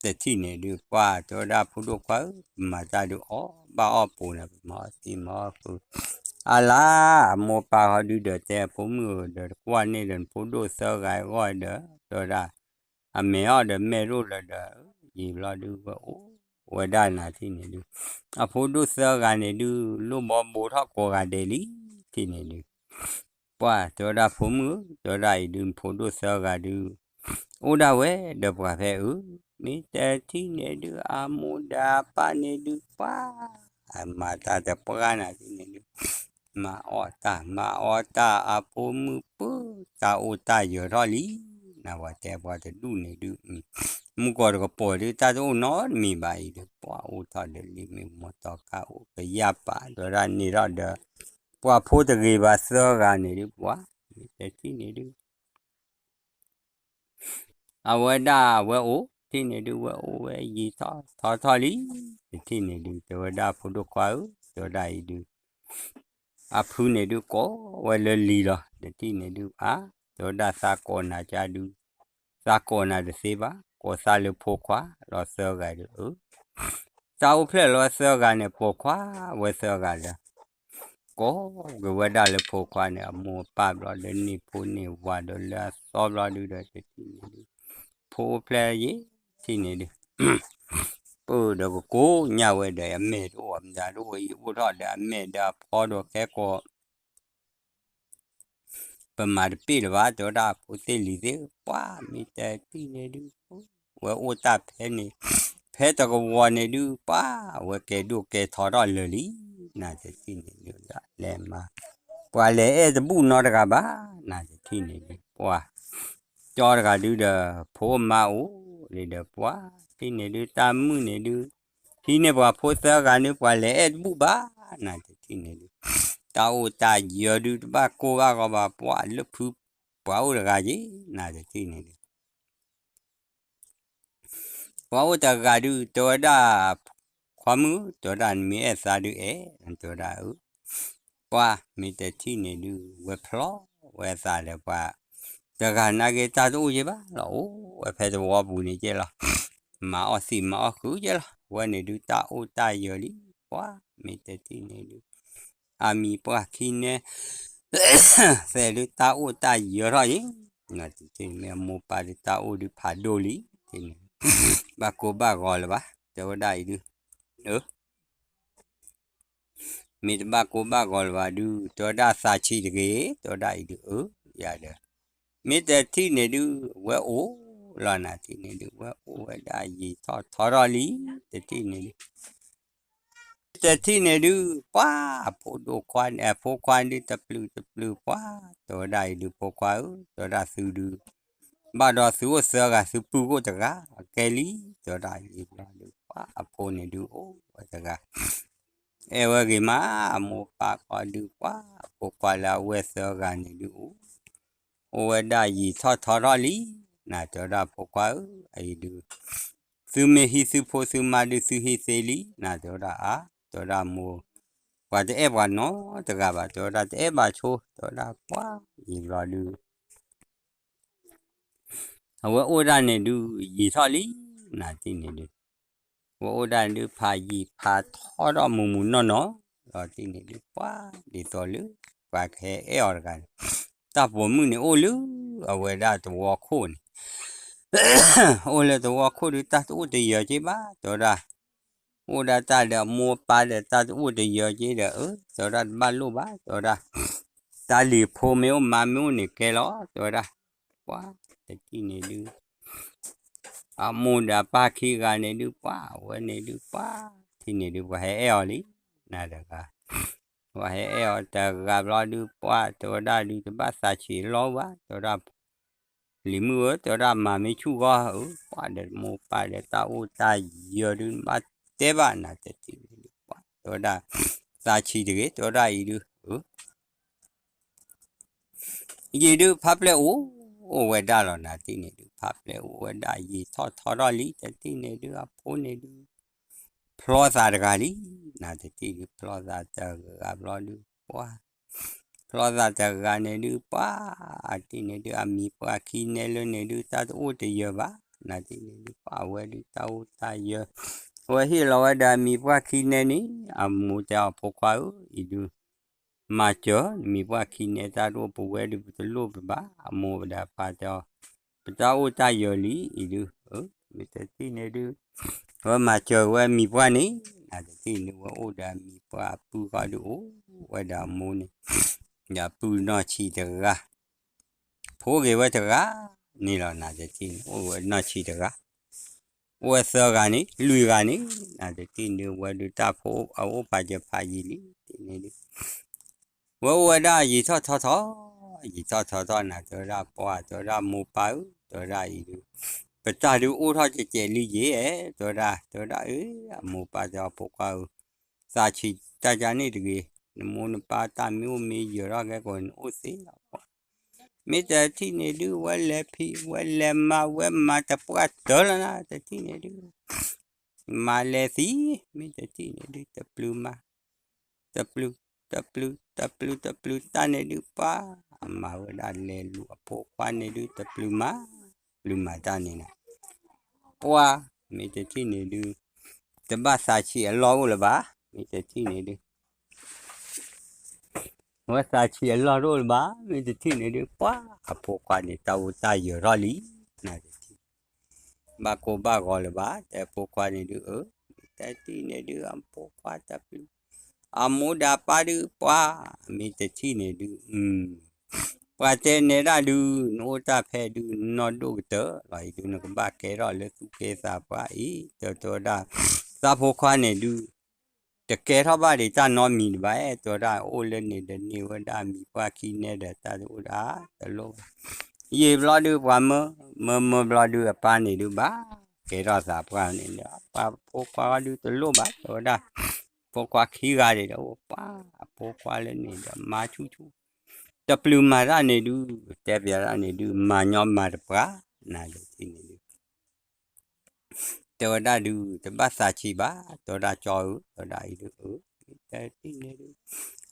တထံၣ်န့ၣ်ဒုး ပှၤတဲဝဲဒၣ်ဖိဒိၣ်ခွါဧၢ, ပမၤတၢ်ဒုးအီၣ်ဘၣ်အီၣ်ပူၤန့ၣ် ပမၤအီၣ်သံမၤအီၣ်ဃုာ်, အလါ အမိၢ်ပၢ်ဃီဒုးဒီးတဲဖိမုၣ်ဧၢ ဒီးတကွၢ်န့ၢ်ဒီးနဖိဒိၣ်သၢဂၤအဂီၢ်ဒီး တဲဝဲဒၣ် အမဲာ်အီၣ်ဒီးမဲာ်ရိၣ်လၢၤဒီး ယံာ်ဘျီဒုးဝဲအိၣ်ဝဲဒၣ်နၤထံၣ်န့ၣ်ဒုး အဖိဒိၣ်သၢဂၤန့ၣ်ဒုး လိၣ်ဘီဘိထီၣ်ကိးဂၤဒဲးလံ, ထံၣ်န့ၣ်ဒုး ပှၤတဲဝဲဒၣ်ဖိမုၣ်ဧၢ, တဲဝဲဒၣ်အံၤဒုး နဖိဒိၣ်သၢဂၤဒုး အိၣ်ဒၣ်ဝဲဒီးပှၤဖဲအၢ, မ့ၢ်တထံၣ်န့ၣ်ဒုး အမိၢ်ဒီးအပၢ်န့ၣ်ဒုး ပှၤ အမၤတၢ်တပှၢ်နၤထံၣ်န့ၣ်ဒုး မၤအီၣ်တၢ်မၤအီၣ်တၢ် အဖိမုၣ်ပၢတၢ်အိၣ်တၢ်ယၢၤထီၣ်လံ, နပှၤတဲပှၤတဒူၣ်န့ၣ်ဒုး မုၢ်ကီၢ်တကပီၤဒုး တၢ်တအိၣ်နီတမံၤဘၣ်အံၤဒုး ပှၤအိၣ်ထီၣ်ဒီးလံာ်မ့ၢ်မီၢ်တီကါအိၣ်ကယၢ်ပာ် တဲဝဲဒၣ်န့ၣ်ထီၣ်ဒီး ပှၤဖိတဂ့ၤဘၣ်သၢဂၤန့ၣ်ဒုး ပှၤ မ့ၢ်တထံၣ်န့ၣ်ဒုး အဝဲဒၣ်ဝဲအိၣ်ထံၣ်န့ၣ်ဒုး ဝဲအိၣ်ဝဲယံာ်ထီၣ်ထီထီၣ်လံ, တထံၣ်န့ၣ်ဒုး တဲဝဲဒၣ်ဖိဒိၣ်ခွါဧၢ, တဲဝဲဒၣ်အံၤဒုး အဖုန့ၣ်ဒုးကိးဝဲလၢလံၤလီၤ, တထံၣ်န့ၣ်ဒုး အါ တဲဝဲဒၣ်သးကိးနၤကါဒုး သးကိးနၤတသ့ဘၣ်, ကိးသးလၢဖိခွါလီၤသၢဂၤဒုး အၢ တၢ်အိၣ်ဖျဲၣ်လီၤဝဲသၢဂၤန့ၣ် ပိာ်ခွါဝဲသၢဂၤဒီး ကိးက့ၤဝဲဒၣ်လၢဖိခွါန့ၣ် အမိၢ်အပၢ်ဘျီဒီးန့ၢ်ဖိန့ၢ်ဝၤဒီးလၢအသီဘျီဒုးဒီး တထံၣ်န့ၣ်ဒုး ဖိအိၣ်ဖျဲၣ်ယဲၢ်ထံၣ်န့ၣ်ဒုး ပၢၢ်ဒီးကကိးညါဝဲဒီး အမဲာ်တအိၣ်မတၤတအိၣ် ယအိၣ်ထီၣ်ဒီးအမဲာ်ဒီးအဖီဒီးခဲကိာ် ပမၤတပ့ၢ်လၢၤဘၣ် တဲဝဲဒၣ်ဖိသ့ၣ်လံၤသ့ၣ် ပှၤမ့ၢ်တထံၣ်န့ၣ်ဒုး ဝဲအိၣ်တၢ်ဖဲန့ၣ် ဖဲတကဝီၤန့ၣ်ဒုး ပှၤဝဲကဲဒိၣ်ကဲထီထီၣ်လၢာ်လံ, နတထံၣ်န့ၣ်ဒုး လဲၤမၤ ပှၤလဲၤအဲၣ်တဘူၣ်နီတဂၤဘၣ် နတထံၣ်န့ၣ်ဒုး ပှၤ ကၠီတဂၤဒုးဒီး ဖိမါအိၣ်လံဒီး ပှၤထံၣ်န့ၣ်ဒုး တၢ်မုၣ်န့ၣ်ဒုး ဟံးန့ၢ်ပှၤဖိသၢဂၤန့ၣ် ပှၤလဲၤအဲၣ်တဘူၣ်ဘၣ် နတထံၣ်န့ၣ်ဒုး တၢ်အိၣ်တၢ်ယၢၤဒုး တဘၣ်ကိၢ်ဘၣ်ဂီၤဘၣ် ပှၤလၢဖု ပှၤအိၣ်တဂၤက့ၤ နတထံၣ်န့ၣ်ဒုး ပှၤအိၣ်တဂၤဒုး တဲဝဲဒၣ် ခွါမုၣ် တဲဝဲဒၣ် နမ့ၢ်အဲၣ်သးဒုးအဲၣ် တဲဝဲဒၣ်အၢ ပှၤမ့ၢ်တထံၣ်န့ၣ်ဒုး ဝဲဖျီဝဲသးဒီးပှၤ တဂၤနာ်က့တၢ်တအိၣ်က့ၤဘၣ်လီၤ အိၣ်ဝဲဖဲသဝီပူၤန့ၣ်ကဲလီၤ မၤအီၣ်သံးမၤအီၣ်ဃုာ်ကဲလီၤ ဝဲန့ၣ်ဒုးတၢ်အိၣ်တၢ်ယၢၤလံ ပှၤမ့ၢ်တထံၣ်န့ၣ်ဒုး အမံၤပှၢ်ခံနဲ သဲးဒုးတၢ်အိၣ်တၢ်ယၢၤထီၣ်ယံၤ နတထံၣ်န့ၣ် မ့ၢ်အမိၢ်ပၢ်ဒုးတၢ်အိၣ်ဒုးဖးဒိၣ်လံ ထံၣ်န့ၣ် ဘၣ်ကိၢ်ဘၣ်ဂီၤလၢၤဘၣ် တဲဝဲဒၣ်အံၤဒုး အၢ မ့ၢ်တဘၣ်ကိၢ်ဘၣ်ဂီၤလၢၤဘၣ်ဒုး တဲဝဲဒၣ်သးဆံးတဂ့ၤ တဲဝဲဒၣ်အံၤဒုး အၢ ယၤဒီး မ့ၢ်တထံၣ်န့ၣ်ဒုး ဝဲအိၣ်လီၤနၤထံၣ်န့ၣ်ဒုး ဝဲအိၣ်ဝဲဒၣ်ယံာ်ထီၣ်ထီထီၣ်လံ တထံၣ်န့ၣ်ဒုး တထံၣ်န့ၣ်ဒုး ပှၤအဖိဒိၣ်ခွါန့ၣ် အဖိခွါဒုးတပျုာ်တပျုာ်ပှၤ တဲဝဲဒၣ်အံၤဒုး ဖိခွါဧၢ တဲဝဲဒၣ်သုဒုး ဘၣ်ဒီးသုအိၣ်သၢဂၤ သုပုၢ်ကအိၣ်တဂၤ အကဲလံ တဲဝဲဒၣ်အံၤဘျီဒုး ပှၤအဖိန့ၣ်ဒုးအိၣ်ဝဲတဂၤ အဲၣ်ဝဲဂ့ၤမး အမိၢ်ပၢ်ဃီဒုး ပှၤအဖိခွါလၢအဝဲၢ်သၢဂၤန့ၣ်ဒုး အိၣ် အိၣ်ဝဲဒၣ်ယံာ်ထီၣ်ထီထီၣ်လံ နတဲဝဲဒၣ်ဖိခွါဧၢ အအံၤဒုး သုမ့ၢ်ဟံးသုဖိသုမါဒုး သုဟံးသ့လံ နတဲဝဲဒၣ်အါ တဲဝဲဒၣ်မိၢ် ပှၤတအဲၣ်ပှၤနီတဂၤဘၣ် တဲဝဲဒၣ်တအဲၣ်ဘၣ်ဆိ တဲဝဲဒၣ်ပှၤယံာ်ဘျီဒုး အဝဲအိၣ်ဒၣ်န့ၣ်ဒုး ယံာ်ထီၣ်လံ နထံၣ်န့ၣ်ဒုး အဝဲအိၣ်ဒၣ်န့ၣ်ဒုး ဖးယံာ်ဖးထီထီၣ်မုၢ်မုၢ်နီၢ်နီၢ် လီၤတံၢ်န့ၣ်ဒုး ပှၤဒ်သိးလၢ ပှၤကဟဲအဲၣ်အီၤတဂၤန့ၣ် တၢ်ပိာ်မုၣ်န့ၣ်အိၣ်လၢ အဝဲဒၣ်သဝီခိၣ်န့ၣ် အိၣ်လၢသဝီခိၣ်ဒုး တၢ်တအိၣ်တယၢၤက့ဘၣ် တဲဝဲဒၣ် အိၣ်ဒၣ်တၢ်ဒီးအမိၢ်အပၢ်ဒီးတၢ်တအိၣ်တယၢၤက့ဒီး အၢ တဲဝဲဒၣ်တဘၣ်လိၣ်ဘၣ် တဲဝဲဒၣ် တၢ်လံၤဖိမ့ၢ်အိၣ်မါမ့ၢ်အိၣ်န့ၣ်ကဲလီၤ တဲဝဲဒၣ် ပှၤတထံၣ်န့ၣ်ဒုး အမိၢ်ဒီးအပၢ်ခံဂၤန့ၣ်ဒုး ပှၤဝဲန့ၣ်ဒုး ပှၤထံၣ်န့ၣ်ဒုး ပှၤဟဲအဲၣ်အီၤလံ နတဂၤ ပှၤဟဲအဲၣ်အီၤတဂၤဘျီဒုး ပှၤတဲဝဲဒၣ်ဒုး တဘၣ်သးဆံးလီၤဘၣ် တဲဝဲဒၣ် လံၤမုၣ်ဧၢ တဲဝဲဒၣ်မၤမ့ၢ်ဆူၣ်ဂီၢ်ဧၢ ပှၤဒီးမိၢ်ပၢ်ဒီးတၢ်အိၣ်တၢ်ယၢၤဒုး ဘၣ်တဲဘၣ်နၤတထံၣ်န့ၣ်ဒုး ပှၤ တဲဝဲဒၣ်, သးဆံးတဂ့ၤ တဲဝဲဒၣ်အံၤဒုး, ယံာ်ဒုးဖးပျဲၢ်အိၣ်, အိၣ်ဝဲဒၣ်လီၤ နၤတထံၣ်န့ၣ်ဒုး ဖးပျဲၢ်အိၣ်ဝဲဒၣ် ယံာ်ထီၣ်ထီထီၣ်လံ တထံၣ်န့ၣ်ဒုး အဖိန့ၣ်ဒုး ဖျီသးတဂၤလံ, နၤတထံၣ်ဒုး ဖျီသးတဂၤဘျီဒုး ပှၤ ဖျီသးတဂၤန့ၣ်ဒုး ပှၤ အထံၣ်န့ၣ်ဒုး အမံၤပှၢ်ခံနဲလၢန့ၣ်ဒုး တၢ်တအိၣ်တယၢၤဘၣ်, နၤတထံၣ်န့ၣ်ဒုး ပှၤဝဲဒုး တၢ်အိၣ်တၢ်ယၢၤ, အဝဲဟ့ၣ်လီၤဝဲဒီးအမံၤပှၢ်ခံနဲန့ၣ် အမိၢ်တဲအီၤ ဖိခွါဧၢ, အံၤဒုး မၤစၢၤ နမံၤပှၢ်ခံနဲတၢ်တအိၣ် ပဝဲဒုး ပတလိၣ်ပဘၣ်, အမိၢ်ဒီးအပၢ်တဲအီၤ, ပတၢ်အိၣ်တၢ်ယၢၤလံ အံၤဒုး, မ့ၢ်တထံၣ်န့ၣ်ဒုး ဝဲမၤစၢၤဝဲမံၤပှၢ်န့ၣ်, နၤတထံၣ်န့ၣ် ဝဲအိၣ်ဒီးအမံၤပှၢ်အပုၢ်ဃီဒုး အိၣ်ဝဲဒီးအမိၢ်န့ၣ်, ဒီးပုၢ်နီၢ်ဆံးတဂၤ ဖိဂ့ၤဝဲတဂၤန့ၣ်လီၤ နၤတထံၣ်န့ၣ် အိၣ်ဝဲနီၢ်ဆံးတဂၤ, အိၣ်ဝဲသၢဂၤန့ၣ် လွံၢ်ဂၤန့ၣ်, နၤတထံၣ်န့ၣ် ဝဲဒုးတၢ်ဖိအအိၣ်ဖးယၢၤဖးယံာ်လံ တထံၣ်န့ၣ်ဒုး ဝဲအိၣ်ဝဲဒၣ်ယံာ်ထီၣ်ထီထီၣ်, ယံာ်ထီၣ်ထီထီၣ် နၤတဲဝဲဒၣ်ပှၤ တဲဝဲဒၣ်မိၢ်ပၢ်ဧၢ, တဲဝဲဒၣ်အံၤဒုး ပတၢ်ဒုးအိၣ်ထီၣ်ကဲးကဲးလံယဲၢ်, တဲဝဲဒၣ်, တဲဝဲဒၣ်အၢ အမိၢ်ပၢ်တဲအီၤ ဖိခွါဧၢ, သးဆံးတၢ်ကါန့ၣ်တဂ့ၤ, နမိၢ်နပၢ်တၢ်မ့ၢ်အိၣ်မ့ၢ်ယၢၤထီၣ်ကဲကိး နအိၣ်သ့လီၤပှၤ, မ့ၢ်တထံၣ်န့ၣ်ဒုး ဝဲလဲၤဖံး ဝဲလဲၤမၤ ဝဲမၤတပှၢ်တၢၢ်လီၤ နၤတထံၣ်န့ၣ်ဒုး မၤလဲၤသံ, မ့ၢ်တထံၣ်န့ၣ်ဒုး တပျုၤမၤ, တပျုၤ, တပျုၤ, တပျုၤ, တပျုၤတၢ်န့ၣ်ဒုး ပှၤ အမၤဝဲဒၣ်လဲၤလူၤအဖိခွါန့ၣ်ဒုး တပျုၤမၤ, ပျုၤမၤတၢ်န့ၣ်လီၤ, ပှၤ မ့ၢ်တထံၣ်န့ၣ်ဒုး တဘၣ်သးဆံးအလီၢ်အိၣ်လၢၤဘၣ်, မ့ၢ်တထံၣ်န့ၣ်ဒုး ဝဲသးဆံးအလီၢ်တအိၣ်လၢၤဘၣ်, မ့ၢ်တထံၣ်န့ၣ်ဒုး ပှၤ အဖိခွါန့ၣ် တၢ်အိၣ်တၢ်ယၢၤထီၣ်လံ, နၤတထံၣ် ဘၣ်ကိၢ်ဘၣ်ဂီၤလၢၤဘၣ်, တဲဖိခွါန့ၣ်ဒုး အၢ, မ့ၢ်တထံၣ်န့ၣ်ဒုး အဖိခွါတပျုၤ, အမိၢ်ဒီးအပၢ်ဒုး ပှၤ မ့ၢ်တထံၣ်န့ၣ်ဒုး ပှၤတဲနဲဒၣ်ဒုး နအိၣ်တၢ်ဖဲဒုး နီၢ်ဒိၣ်ကတၢၢ်လီၤအံၤဒုး နကဘၣ်ကဲထီၣ်လၢသူၣ်ကဲသးပှၤအံၤ တဲတဲဝဲဒၣ်, သးဖိခွါန့ၣ်ဒုး တကဲထီၣ်ဘၣ်ဒံးတၢ်နီတမံၤဘၣ်, တဲဝဲဒၣ် အိၣ်လၢန့ၣ်ဒီးန့ၢ်ဝဲဒၣ် မံၤပှၢ်ခံနဲဒီးတၢ်တအိၣ်ဒၣ် တလိၣ်ဘၣ်, ယံာ်ဘျီဒုး ပှၤမၢ မၢမၢဘျီဒုး အပၢ်န့ၣ်ဒုး ဘၣ်ကဲထီၣ်သးပှၢ်န့ၣ်ဒီး ပှၤဖိခွါဒုးတလိၣ်ဘၣ် တဲဝဲဒၣ်, ဖိခွါခံဂၤဒံးဒီး ပှၤအဖိခွါလၢန့ၣ်ဒီး မၤဆူၣ်ဆူၣ်, တပျုၤမၤတၢ်န့ၣ်ဒုး တဲပျးတၢ်န့ၣ်ဒုး မၤညီမၤတပှၢ်, နၤတထံၣ်န့ၣ်ဒုး တဲဝဲဒၣ်ဒုး တဘၣ်သးဆံးဘၣ်, တဲဝဲဒၣ်ကၠီဧၢ, တဲဝဲဒၣ်အံၤဒုး အၢ, တထံၣ်န့ၣ်ဒုး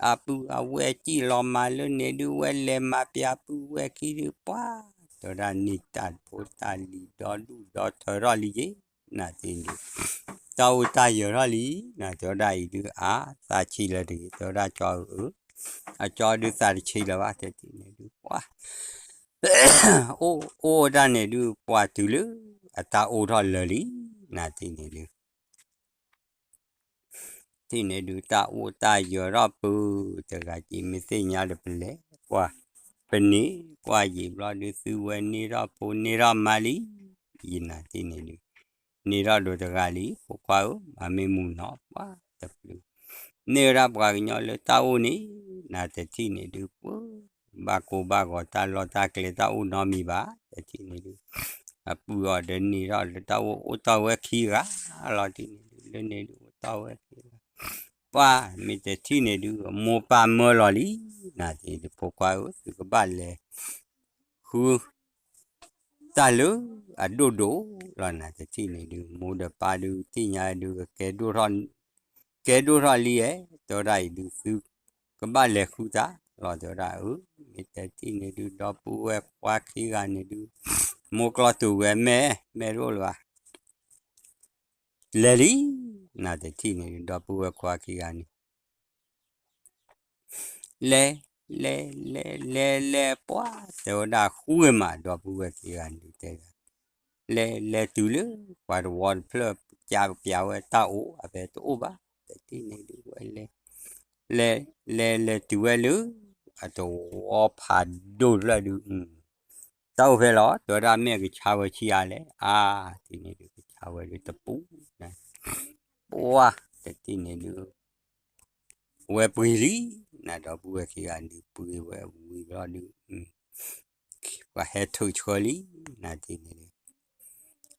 အပုၢ်အဝဲၢ်စံၣ်လီၤမၤလၢန့ၣ်ဒုး ဝဲလဲၤမၤပျးပုၢ်ဝဲၢ်ခံဒုး ပှၤ တဲဝဲဒၣ်န့ၢ်တၢ်ဖိတၢ်လံၤဒီဒူၣ်ဒီထၢထီၣ်လံယ့ၢ်, နၤတထံၣ်န့ၣ်ဒုး တၢ်အိၣ်တၢ်ယၢၤထီၣ်လံ, နၤတဲဝဲဒၣ်အံၤဒုး အါ သးဆံးလၢၤတဂ့ၤ, တဲဝဲဒၣ်ကၠီဧၢ, အကၠီဒုးသးတဆံးလၢၤဘၣ်, တထံၣ်န့ၣ်ဒုး ပှၤ အိၣ်အိၣ်ဒၣ်န့ၣ်ဒုး ပှၤတုၤလၢ အတၢ်အိၣ်ထီၣ်လၢာ်လံ, နၤတထံၣ်န့ၣ်ဒုး တထံၣ်န့ၣ်ဒုး တၢ်အိၣ်တၢ်ယၢၤထီၣ်ပူၤ, တဂၤက့ၤမ့ၢ်သ့ၣ်ညါဒီးပလဲၤ, ပှၤ ပန့ၢ်, ပှၤယံာ်ဘျီဒုး သုဝဲန့ၢ်ထီၣ်ဖိန့ၢ်ထီၣ်မါလံ, ယနၤတထံၣ်န့ၣ်ဒုး န့ၢ်ထီၣ်ဒိးတဂၤလံ, ဖိခွါဧၢ, မၤမ့ၢ်မုာ်နီၤ, ပှၤတပျုၤ န့ၢ်ဝဲဒၣ်ပှၤကညီလၢတၢ်အိၣ်န့ၣ်, နၤတထံၣ်န့ၣ်ဒုး ပှၤ ဘၣ်ကိၢ်ဘၣ်ဂီၤတၢ်လီၢ်တၢ်ကျဲတၢ်အိၣ်နီတမံၤဘၣ်, တထံၣ်န့ၣ်ဒုး အပုၢ်အီၤဒီးန့ၢ်ထီၣ်လၢတၢ်အိၣ် အိၣ်တီၢ်ဝဲခံဂၤလီၤ, တထံၣ်န့ၣ်ဒုး လၢန့ၣ်ဒုး အိၣ်တီၢ်ဝဲခံဂၤ, ပှၤ မ့ၢ်တထံၣ်န့ၣ်ဒုး မိၢ်ပၢ်မၢလီၤလံ, နၤတထံၣ်န့ၣ်ဒုး ဖိခွါဧၢ, သုကဘၣ်လဲၤ ဃု တၢ်လၢအဒိၣ်ဒိၣ်လီၤ, နၤတထံၣ်န့ၣ်ဒုး မိၢ်ဒီးပၢ်ဒုး သ့ၣ်ညါဒုး ကဲဒိၣ်ထီၣ် ကဲဒိၣ်ထီၣ်လံဧါ, တဲဝဲဒၣ်အံၤဒုး သုကဘၣ်လဲၤဃုတၢ်လီၤ, တဲဝဲဒၣ်အၢ, မ့ၢ်တထံၣ်န့ၣ်ဒုး ဒီပုၢ်ဝဲၢ်ခွါခံဂၤန့ၣ်ဒုး မိၢ်ကျီတုၤဝဲ မဲာ် မဲာ်တအိၣ်လၢၤဘၣ်, လဲၤလံ, နၤတထံၣ်န့ၣ်ဒုး ဒီပုၢ်ဝဲၢ်ခွါခံဂၤန့ၣ် လဲၤ လဲၤ လဲၤ လဲၤ လဲၤ ပှၤ တဲဝဲဒၣ်ဃုဂ့ၤမး ဒီပုၢ်ဝဲၢ်ခံဂၤန့ၣ်ဒုးတဲဒၣ်, လဲၤ လဲၤတုၤလၢ ပှၤတဝီတဖျၢၣ် ကပျးဝဲတၢ်အိၣ် အဖဲတအိၣ်ဘၣ်, တထံၣ်န့ၣ်ဒုးဝဲလဲၤ လဲၤ လဲၤ လဲၤတုၤဝဲလၢ အတဝီဖးဒိၣ်တဖျၢၣ်ဒုး တၢ်အိၣ်ဖဲလီၤ, တဲဝဲဒၣ်မ့ၢ်အကဆါဝဲဆံးအါလဲၣ်, အါ တထံၣ်န့ၣ်ဒုး ကဆါဝဲဒုးတပူၤ, ပှၤ တထံၣ်န့ၣ်ဒုး ဝဲပှ့ၤလံ, နၤဒီပုၢ်ဝဲၢ်ခံဂၤဒုး ပှ့ၤဝဲဝံၤဘျီဒုး ပှၤဟဲထုးဆှၢလံ, နၤတထံၣ်န့ၣ်ဒုး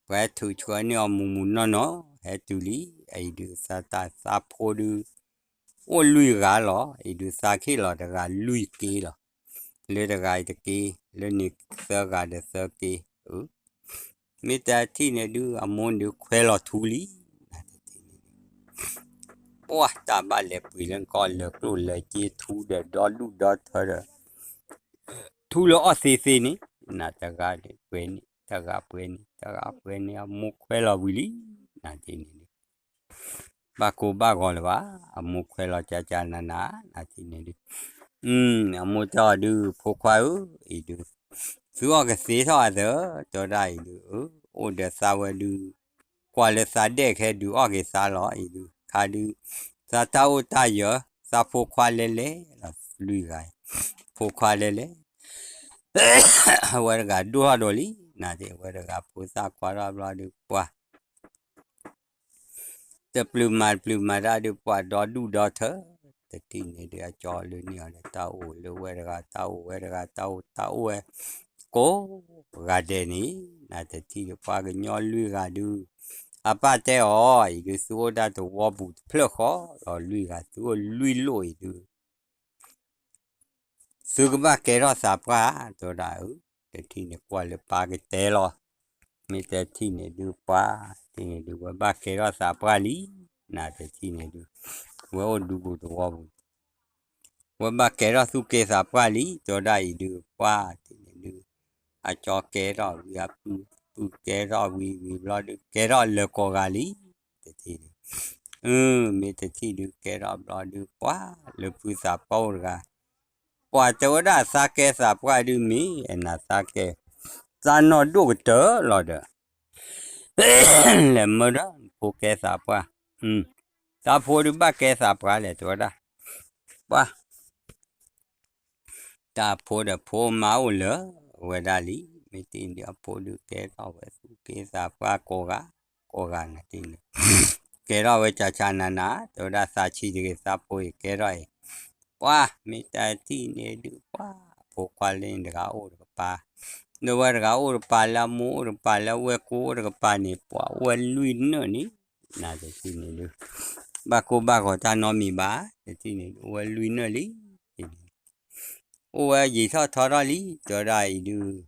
ပှၤဟဲထုးဆှၢန့ၢ်အီၤမုၢ်မုၢ်နီၢ်နီၢ် ဟဲတုၤလံ, အအံၤဒုးသးတၢ်သးဖိဒုး အိၣ်လွံၢ်ဂၤလီၤ. အံၤဒုးသးခ့ၣ်လီၤတဂၤလွံၢ်က့လီၤ. လၢတဂၤအံၤတက့, လၢန့ၣ်သၢဂၤဒီးသၢက့. မ့ၢ်တထံၣ်န့ၣ်ဒုး အမိၢ်ဒုးခွဲလီၤထူလံ. နတထံၣ်န့ၣ်ဒုး ပှၢ်တၢ်ဘၣ်လဲၤပှ့ၤလၢကီၢ်လၢကျိၣ်လၢစ့ထူဒီးဒီဒူၣ်ဒီထၢဒီး ထူလၢအီၣ်သ့သ့န့ၣ်, နတဂၤန့ၣ်ပှဲၤန့ၣ် တဂၤပှဲၤန့ၣ် တဂၤပှဲၤန့ၣ် အမိၢ်ခွဲလီၤဝံၤလံ. နတထံၣ်န့ၣ်ဒုး ဘၣ်ကိၢ်ဘၣ်ဂီၤလၢၤဘၣ်, အမိၢ်ခွဲလီၤကကနန, နတထံၣ်န့ၣ်ဒုး အမိၢ်တဲအီၤဒုး ဖိခွါဧၢ, အံၤဒုး သုအီၣ်ကသ့ထီၣ်အသၢ, တဲဝဲဒၣ်အံၤဒုး အိၣ်ဒီးသးဝဲဒုး ကွၢ်လၢသးဒဲးခဲဒုးအီၣ်က့ၤသးလီၤ. အံၤဒုး ခါဒုး သးတၢ်အိၣ်တၢ်ယၢၤ သးဖိခွါလဲလဲလီၤ လွံၢ်ဂၤ, ဖိခွါလဲလဲ အဝဲတဂၤဒိၣ်ထီၣ်ဒိးလံ, နတထံၣ် အဝဲတဂၤဖိသၣ်ခွါထီၣ်ဘျီဒုးပှၢ် တပျုာ်မၤတပျုာ်မၤတၢ်ဒုး ပှၤဒီဒူၣ်ဒီထၢ, တထံၣ်န့ၣ်ဒုး အကၠီလၢန့ၢ်အီၤဒီး တၢ်အိၣ်လၢဝဲတဂၤ တၢ်အိၣ်ဝဲတဂၤ တၢ်အိၣ်တၢ်အိၣ်ဝဲ ကိးဂၤဒဲးန့ၣ်, နတထံၣ်ဒုး ပှၤကညီလွံၢ်ဂၤဒုး အပၢ်တဲအီၤ အံၤဒုး သုအိၣ်တၢ်တဝီပူၤတဖျၢၣ်ဃီလီၤ လွံၢ်ဂၤ သုအိၣ်လွံၢ်လိၣ်အံၤဒုး သုကဘၣ်ကဲထီၣ်သးပှၢ် တဲဝဲဒၣ်အၢ, တထံၣ်န့ၣ်ကွၢ်လၢပၢ်ကတဲလီၤ, မ့ၢ်တထံၣ်န့ၣ်ဒုးပှၢ် တထံၣ်န့ၣ်ဒုး ဝဲဘၣ်ကဲထီၣ်သးပှၢ်လံ, နတထံၣ်န့ၣ်ဒုး ဝဲအိၣ်ဒူပူၤတဝီပူၤ ဝဲဘၣ်ကဲထီၣ်သူၣ်က့သးပှၢ်လံ တဲဝဲဒၣ်အံၤဒုး ပှၢ်တထံၣ်န့ၣ်ဒုး အကၠီကဲထီၣ်ဝံၤ အပုၢ် ပုၢ်ကဲထီၣ်ဝံၤဝံၤဘျီဒုး ကဲထီၣ်လၢကိးဂၤလံ, တထံၣ်ဒုး မ့ၢ်တထံၣ်ဒုးကဲထီၣ်ဘျီဒုး ပှၢ်လၢဖုသးပှၢ်အိၣ်တဂၤ, ပှၢ်တဲဝဲဒၣ်သးကဲသးပှၢ်ဒုးမ့ၢ် အဲၣ်နၤသးကဲ သးနီၢ်ဒိၣ်ကတၢၢ်လီၤဒီး လဲၤမၢဒီးဖိကဲသးပှၢ်, သးဖိဒုးဘၣ်ကဲသးပှၢ်လဲၣ် တဲဝဲဒၣ်, ပှၢ် တၢ်ဖိဒီးဖိမါအိၣ်လၢာ်ဝဲဒၣ်လံ, မ့ၢ်တထံၣ်ဒုး အဖိဒုးကဲထီၣ်ဝဲသူၣ်က့သးပှၢ်ကိးဂၤ, ကိးဂၤနၤတထံၣ်န့ၣ်, ကဲထီၣ်ဝဲကၠးကၠးနးနး တဲဝဲဒၣ်သးဆံးတဂ့ၤ သးဖိအံၤကဲထီၣ်အံၤ, ပှၢ် မ့ၢ်တထံၣ်န့ၣ်ဒုး ပှၢ် ဖိခွါလၢန့ၣ်တဂၤအိၣ်တကပၤ, လၢဝဲတဂၤအိၣ်တကပၤ လၢအမိၢ်အိၣ်တကပၤ လၢဝဲၢ်ကိအိၣ်တကပၤန့ၣ် ပှၢ်အိၣ်ဝဲလွံၢ်နၢၣ်န့ၣ်, နတထံၣ်န့ၣ်ဒုး ဘၣ်ကိၢ်ဘၣ်ဂီၤတၢ်နီတမံၤဘၣ်, တထံၣ်န့ၣ်ဒုး အိၣ်ဝဲလွံၢ်နၢၣ်လံ, အိၣ်ဝဲယံာ်ထီၣ်ထီထီၣ်လံ တဲဝဲဒၣ်အံၤဒုး,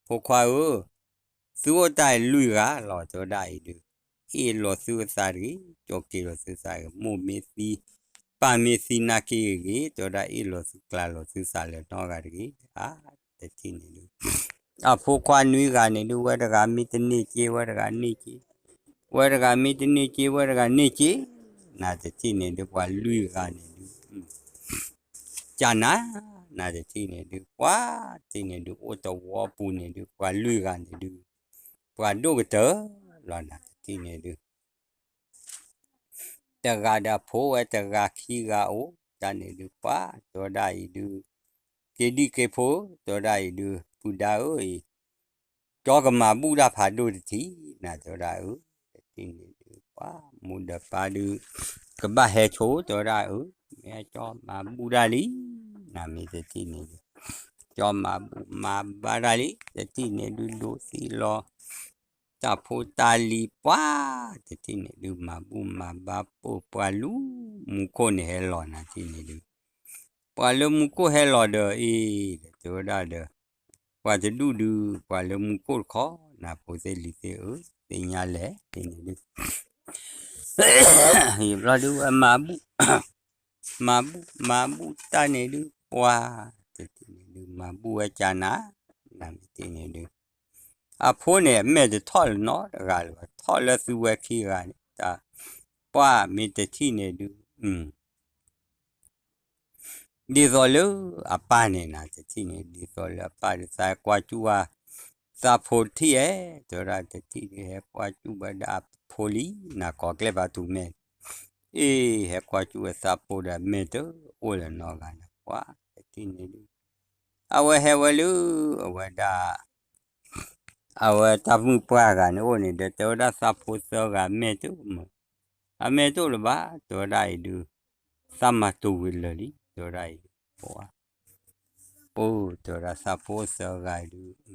ဖိခွါဧၢ, သုအိၣ်တၢ်လွံၢ်ဂၤလီၤ တဲဝဲဒၣ်အံၤဒုး, အ့ၣ်လိာ်သုသးတဂ့ၤ, ကၠီက့ၤလိာ်သုသးတဂ့ၤ, မိၢ်မ့ၢ်သံ, ပၢ်မ့ၢ်သံနာ်က့ဂ့ၤဂ့ၤ တဲဝဲဒၣ် အ့ၣ်လိာ်သုကျါလိာ်သုသးလၢၤနီတဂၤတဂ့ၤ, အါ တထံၣ်န့ၣ်ဒုး အဖိခွါနွံဂၤန့ၣ်ဒုး ဝဲတဂၤမ့ၢ်တန့ၢ်က့ ဝဲတဂၤန့ၢ်က့, ဝဲတဂၤမ့ၢ်တန့ၢ်က့ ဝဲတဂၤန့ၢ်က့, နတထံၣ်န့ၣ်ဒုး ပှၤလွံၢ်ဂၤန့ၣ်ဒုး ကနၤ, နတထံၣ်န့ၣ်ဒုး ပှၤတထံၣ်န့ၣ်ဒုး အိၣ်တဝီပူၤန့ၣ်ဒုး ပှၤလွံၢ်ဂၤန့ၣ်ဒုး ပှၤဒိၣ်ကတၢၢ်လီၤ နတထံၣ်န့ၣ်ဒုး တဂၤဒီးအဖိဝဲ တဂၤခံဂၤအိၣ် တၢ်န့ၣ်ဒုး ပှၤတဲဝဲဒၣ်အံၤဒုး က့ၤဒံက့ၤဖိ တဲဝဲဒၣ်အံၤဒုး ပုၢ်ဒါဧၢအံၤ ကၠီကမၤဘူၣ်တၢ်ဖးဒိၣ်တထံၣ် နတဲဝဲဒၣ်အၢ, တထံၣ်န့ၣ်ဒုး ပှၤမိၢ်ဒီးပၢ်ဒုး ကဘၣ်ဟဲဆိ တဲဝဲဒၣ်အၢ, မ့ၢ်ကၠီမၤဘူၣ်တၢ်လံ, နမ့ၢ်တထံၣ်န့ၣ်ဒုး ကၠီမၤဘူၣ်မၤဘါတၢ်လံ, တထံၣ်န့ၣ်ဒုး ဒိးသံလီၤ တၢ်ဖိတၢ်လံၤ ပှၤတထံၣ်န့ၣ်ဒုး မၤဘူၣ်မၤဘါပိာ်ပှၤလူၤ မူခိၣ်န့ၣ်ဟဲလီၤ နတထံၣ်န့ၣ်ဒုး ပှၤလၢမူခိၣ်ဟဲလီၤဒီးအံၤ တဲဝဲဒၣ်ဒီး ပှၤတဒူၣ်ဒုး ပှၤလၢမူခိၣ်တခီ နဖိသ့ၣ်လံၤသ့ၣ်ဧၢ သ့ၣ်ညါလဲၣ် တထံၣ်န့ၣ်ဒုး ဘျီဒုးဝဲမၤဘူၣ် မၤဘူၣ်မၤဘူၣ်တၢ်န့ၣ်ဒုး ပှၤတထံၣ်န့ၣ်ဒုး မၤဘူၣ်ဝဲကနၤ နမ့ၢ်တထံၣ်န့ၣ်ဒုး အဖိန့ၣ် အမဲာ်တထီၣ်လၢၤနီတဂၤလၢၤဘၣ် ထီၣ်လၢသုဝဲခံဂၤန့ၣ် တၢ် ပှၤမ့ၢ်တထံၣ်န့ၣ်ဒုး ဒ်သိးလၢအပၢ်န့ၣ် နတထံၣ်န့ၣ် ဒ်သိးလၢအပၢ်ဒုး သးကွၢ်ကူၣ်ဝဲ သးဖိတထံၣ်ဧဲ တဲဝဲဒၣ်တထံၣ်ဒုး ဟဲကွၢ်ကူၣ်ဝဲဒၣ်အဖိလံ နကိးကျဲၢ်ဖးထူမဲာ် အ့ၣ် ဟဲကွၢ်ကူၣ်ဝဲသးဖိဒီး အမဲာ်တအိၣ်လၢၤနီတဂၤန့ၣ် ပှၤတထံၣ်န့ၣ်ဒုး အဝဲဟဲဝဲလၢ အဝဲဒၣ် အဝဲတၢ်မုၣ်ပှၢ်ဂၤန့ၣ်အိၣ်န့ၣ်ဒီး တဲဝဲဒၣ်သးဖိသၢဂၤမဲာ်တအိၣ်မး အမဲာ်တအိၣ်လၢၤဘၣ် တဲဝဲဒၣ်အံၤဒုး သးမၤတိၤဝံၤလၢာ်လံ တဲဝဲဒၣ်အံၤဒုး ပှၤ ပှၤ တဲဝဲဒၣ်သးဖိသၢဂၤအံၤဒုး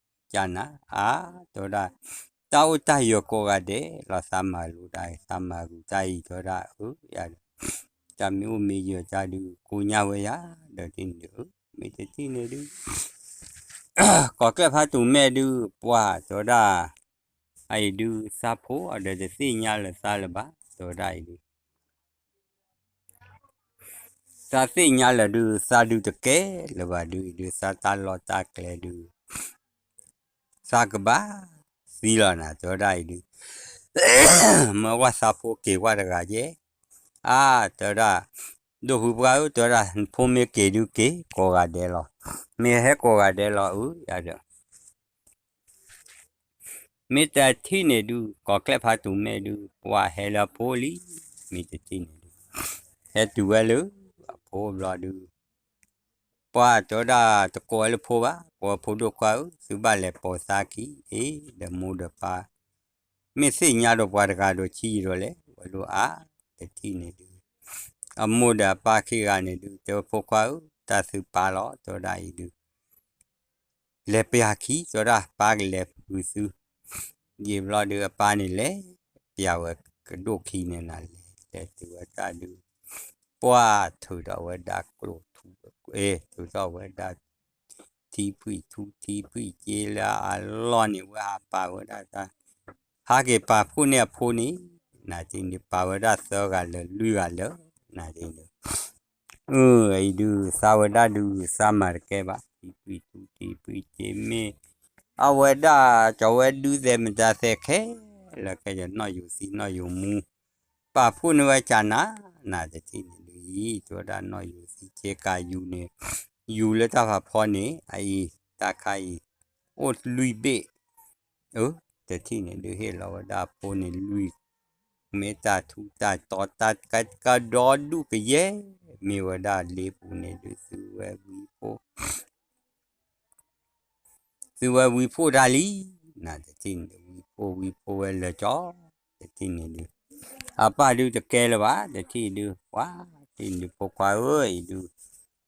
ကနၤ အါ တဲဝဲဒၣ် တၢ်အိၣ်တၢ်ယၢၤကိးဂၤဒဲးလီၤ သးမၤလိတၢ်အံၤ သးမၤဂုာ်တၢ်အံၤ တဲဝဲဒၣ် အၢ ယၤဒီး တၢ်မ့ၢ်အိၣ်မ့ၢ်ယၢၤတၢ်ဒုး ကိညါဝဲယၤ ဒီးတထံၣ်န့ၣ်ဒုး မ့ၢ်တထံၣ်န့ၣ်ဒုး ကီၢ်ကျဲၣ်ဖးတူၤမဲာ်ဒုး ပှၢ်တဲဝဲဒၣ် အအံၤဒုး သးဖိအဒီးတသ့ၣ်ညါလၢသးလၢၤဘၣ် တဲဝဲဒၣ်အံၤဒုး သးသ့ၣ်ညါလၢၤဒုး သးဒုးတကဲလၢၤဘၣ်ဒုး အံၤဒုး သးတၢ်လီၢ်တၢ်ကျဲဒုး သးကဘၣ်သံလီၤနၤ တဲဝဲဒၣ်အံၤဒုး မၢဝဲသးဖိက့ၤကွၢ်တဂၤယဲ အါ တဲဝဲဒၣ် ဒိၣ်ဖုပှၢ်ဧၢ တဲဝဲဒၣ် နဖိမ့ၢ်က့ၤဒုးက့ၤကိးဂၤဒဲးလီၤ မ့ၢ်ဟဲကိးဂၤဒဲးလီၤ အၢ ယၤဒီး မ့ၢ်တထံၣ်န့ၣ်ဒုး ကီၢ်ကျဲၣ်ဖးတူၤမဲာ်ဒုး ပှၢ်ဟဲလၢအဖိလံ မ့ၢ်တထံၣ်န့ၣ်ဒုး ဟဲတုၤဝဲလၢအဖိဘျီဒုး ပှၢ်တဲဝဲဒၣ် တကိးဝဲလၢဖိဘၣ် ကိးဝဲဖိဒိၣ်ခွါဧၢ သုဘၣ်လဲၤပိာ်သးခံ အ့ ဒီးမိၢ်ဒီးပၢ် မ့ၢ်သ့ၣ်ညါဒီးပှၤတဂၤဒီးဆံးယံာ်ဒီးလဲၣ် ဝဲလိၣ်အါ တထံၣ်န့ၣ်ဒုး အမိၢ်ဒီးအပၢ်ခံဂၤန့ၣ်ဒုး တဲဝဲဖိခွါဧၢ တၢ်သုပၢ်လီၤ တဲဝဲဒၣ်အံၤဒုး လဲၤပျၢ်ခံ တဲဝဲဒၣ် ပၢ်ကလဲၤဃုာ်သု ယံာ်ဘျီဒုး အပၢ်န့ၣ်လဲၤပျၢ်ဝဲကဒိၣ်ခံန့ၣ်နၤ လဲၤလဲၤတုၤဝဲတၢ်ဒုး ပှၢ်ထုးထီၣ်ဝဲဒၣ်ကျိၣ်ထူ အ့ ထုးထီၣ်ဝဲဒၣ် ထံဖှံၣ်ထူ ထံဖှံၣ်က့လၢအလီၢ်န့ၣ် ဝဲဟးပာ်ဝဲဒၣ်တၢ် ဟးက့ၤပာ်ဖှိၣ်န့ၢ်အဖိန့ၣ် နၤတထံၣ်န့ၣ် ပာ်ဝဲဒၣ်သၢဂၤလၢာ်လွံၢ်ဂၤလၢာ် နၤတထံၣ်န့ၣ် အံၤဒုး သးဝဲဒၣ်ဒုး သးမၤတကဲဘၣ် ထံဖှံၣ်ထူ ထံဖှံၣ်က့မ့ၢ် အဝဲဒၣ် ကၠီၤဝဲဒုးသဲးမတၤသဲးခဲလၢာ်ခဲဆ့ နီၣ်ယူၤသံနီၣ်ယူၤမူ ပာ်ဖှိၣ်န့ၢ်ဝဲကနၤ နၤတထံၣ်န့ၣ်ဒုး အံၤ တဲဝဲဒၣ်နီၣ်ယူၤသံက့ကၤယူၤန့ၣ် ယူၤလၢတၢ်ဖးဖီန့ၣ် အအံၤ တၢ်ခါအံၤ အိၣ်လွံၢ်ဘ့ၣ် အၢ တထံၣ်န့ၣ်ဒုး ဟ့ၣ်လီၤဝဲဒၣ်အဖိန့ၣ်လွံၢ် မ့ၢ်တၢ်ထူတၢ်တီၤ တၢ်ကဒီဒူၣ်ကယဲၢ် မ့ၢ်ဝဲဒၣ်လ့ပူၤန့ၣ်ဒုး သုဝဲဝံဖိ သုဝဲဝံဖိတၢ်လံ နၤတထံၣ်န့ၣ်ဒုး ဝံဖိဝံဖိဝဲလၢာ်ကၠီ တထံၣ်န့ၣ်ဒုး အပၢ်ဒုးတကဲလၢၤဘၣ် တထံၣ်ဒုး ပှၢ်တထံၣ်န့ၣ်ဒုး ဖိခွါဧၢ အံၤဒုး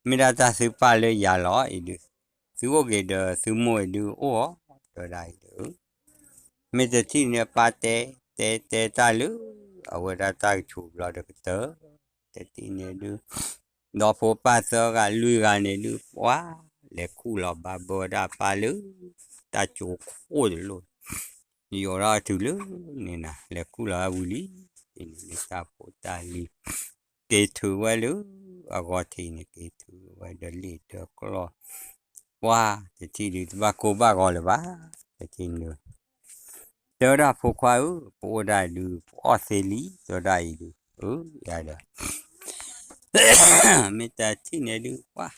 မ့ၢ်ဒၣ်တၢ်သုပၢ်လၢယၤလီၤ အံၤဒုး သုအိၣ်က့ၤဒီးသုမိၢ်အံၤဒုး အိၣ်အီၤ တဲဝဲဒၣ်အံၤဒုး မ့ၢ်တထံၣ်န့ၣ် အပၢ်တဲ တဲတဲတၢ်လၢ အဝဲဒၣ်တၢ်ကဆိးဘျီဒီးကတၢၢ် တထံၣ်န့ၣ်ဒုး ဒီဖိပၢ်သၢဂၤလွံၢ်ဂၤန့ၣ်ဒုး ပှၢ်လဲၤခူၣ်လီၤဘၣ်ဘၢဝဲဒၣ်အပၢ်လၢ တၢ်ကၠိခိၣ်တလိၣ် ယိးထီၣ်တုၤလၢန့ၣ်နၤ လဲၤခူၣ်လီၤဝဲဝံၤလံ တထံၣ်န့ၣ်ဒုး တၢ်ဖိတၢ်လံၤ က့ၤထုးဝဲလၢအဂီၢ်ထံးန့ၣ် က့ၤထုးဝဲဒီးလ့ၣ်ဒီးကျီၢ် ပှၢ်တထံၣ်ဒုး တဘၣ်ကိၢ်ဘၣ်ဂီၤလၢၤဘၣ် တထံၣ်န့ၣ်ဒုး တဲဝဲဒၣ်ဖိခွါဧၢ ပအိၣ်ဒၣ်ဒုး ပအီၣ်သ့လံ တဲဝဲဒၣ်အံၤဒုး အၢ ယၤဒီး မ့ၢ်တထံၣ်န့ၣ်ဒုး ပှၢ်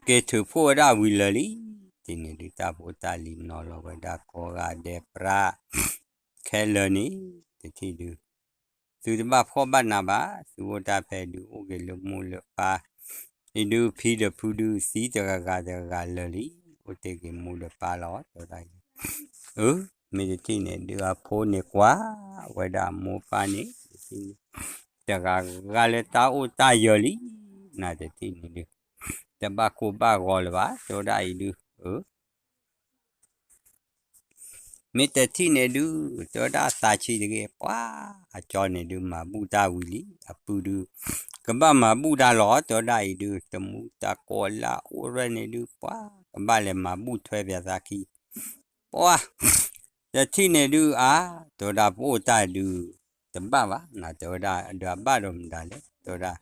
က့ၤထုးဖှိၣ်ဝဲဒၣ်ဝံၤလၢာ်လံ တထံၣ်န့ၣ်ဒုး တၢ်ဖိတၢ်လံၤနီၤလီၤဝဲဒၣ်ကိးဂၤဒဲးပြး ခဲလၢာ်န့ၣ် တထံၣ်ဒုး သုတဘၣ်ဖှီၣ်ဘၣ်နးဘၣ် သုအိၣ်တၢ်ဖဲဒုး အိၣ်က့ၤလၢမိၢ်လၢပၢ် အံၤဒုး ဖံဒီးဖုဒုး သံတဂၤဂၤတဂၤဂၤလၢာ်လံ အိၣ်တ့ၢ်က့ၤမိၢ်ဒီးပၢ်လီၤ တဲဝဲဒၣ်အံၤ အၢ မ့ၢ်တထံၣ်န့ၣ်ဒုး အဖိန့ၣ်ကွၢ်ဝဲဒၣ်မိၢ်ပၢ်န့ၣ် တထံၣ်န့ၣ် တဂၤဂၤလၢတၢ်အိၣ်တၢ်ယၢၤလံ နၤတထံၣ်န့ၣ်ဒုး တဘၣ်ကိၢ်ဘၣ်ဂီၤလၢၤဘၣ် တဲဝဲဒၣ်အံၤဒုး အၢ မ့ၢ်တထံၣ်န့ၣ်ဒုး တဲဝဲဒၣ်သးဆံးတဂ့ၤ ပှၢ် အကၠီန့ၣ်ဒုး မၤဘူၣ်တၢ်ဝံၤလံ အပုၢ်ဒုး ကဘၣ်မၤဘူၣ်တၢ်လီၤ တဲဝဲဒၣ်အံၤဒုး တမူတၢ်ကိးလၢအအိၣ်ရဲၣ်န့ၣ်ဒုး ပှၢ် ကဘၣ်လဲၤမၤဘူၣ်ထွဲပၠးသးခံ ပှၢ် တထံၣ်န့ၣ်ဒုး အါ တဲဝဲဒၣ်ပအိၣ်တၢ်ဒုး တဘၣ်ဘၣ် နၤတဲဝဲဒၣ် ဒီးအဘၣ်ဒီးမတၤလဲၣ် တဲဝဲဒၣ်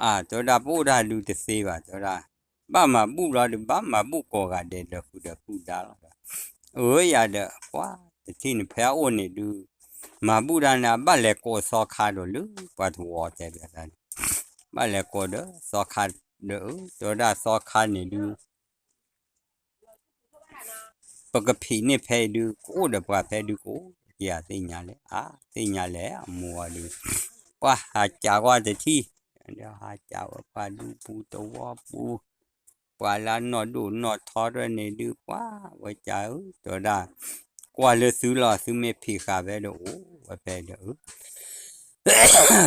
အါ တဲဝဲဒၣ်ပအိၣ်တၢ်ဒုးတသ့ဘၣ် တဲဝဲဒၣ် ဘၣ်မၤဘူၣ်ဘျီဒုး ဘၣ်မၤဘူၣ်ကိးဂၤဒဲးဒီးဃုာ်ဒီးပုၢ်ဒါလီၤ အၢ ယၤဒီး ပှၢ် တထံၣ်န့ၣ် ဖဲအအိၣ်န့ၣ်ဒုး မၤဘူၣ်တၢ်န့ၣ် အဘၣ်လဲၤကိးသီခါဒီးလၢပှၤတဝီတဲဘၣ်သးန့ၣ် ဘၣ်လဲၤကိးဒီးသီခါဒီး အၢ တဲဝဲဒၣ်သီခါန့ၣ်ဒုး ပကဖံးန့ၢ်ဖဲအံၤဒုး ကအိၣ်ဒီးပှၤဖဲဒုးကအိၣ် ယၤသ့ၣ်ညါလဲၣ် အါ သ့ၣ်ညါလဲၣ် အမိၢ်အီၤဒုး ပှၢ်ဟးကးကွၢ်တထံၣ် ဟးကးဝဲပှၤဒူပူၤတဝီပူၤ ပှၤလၢအနီၢ်ဒိၣ်နီၢ်ထီတဖၣ်န့ၣ်ဒုး ပှၢ်ဝဲကးဧၢ တဲဝဲဒၣ် ကွၢ်လၢသုလီၤ သုမ့ၢ်ဖံးဃာ်ဖဲဒီးအိၣ်ဝဲဖဲဒီး အၢ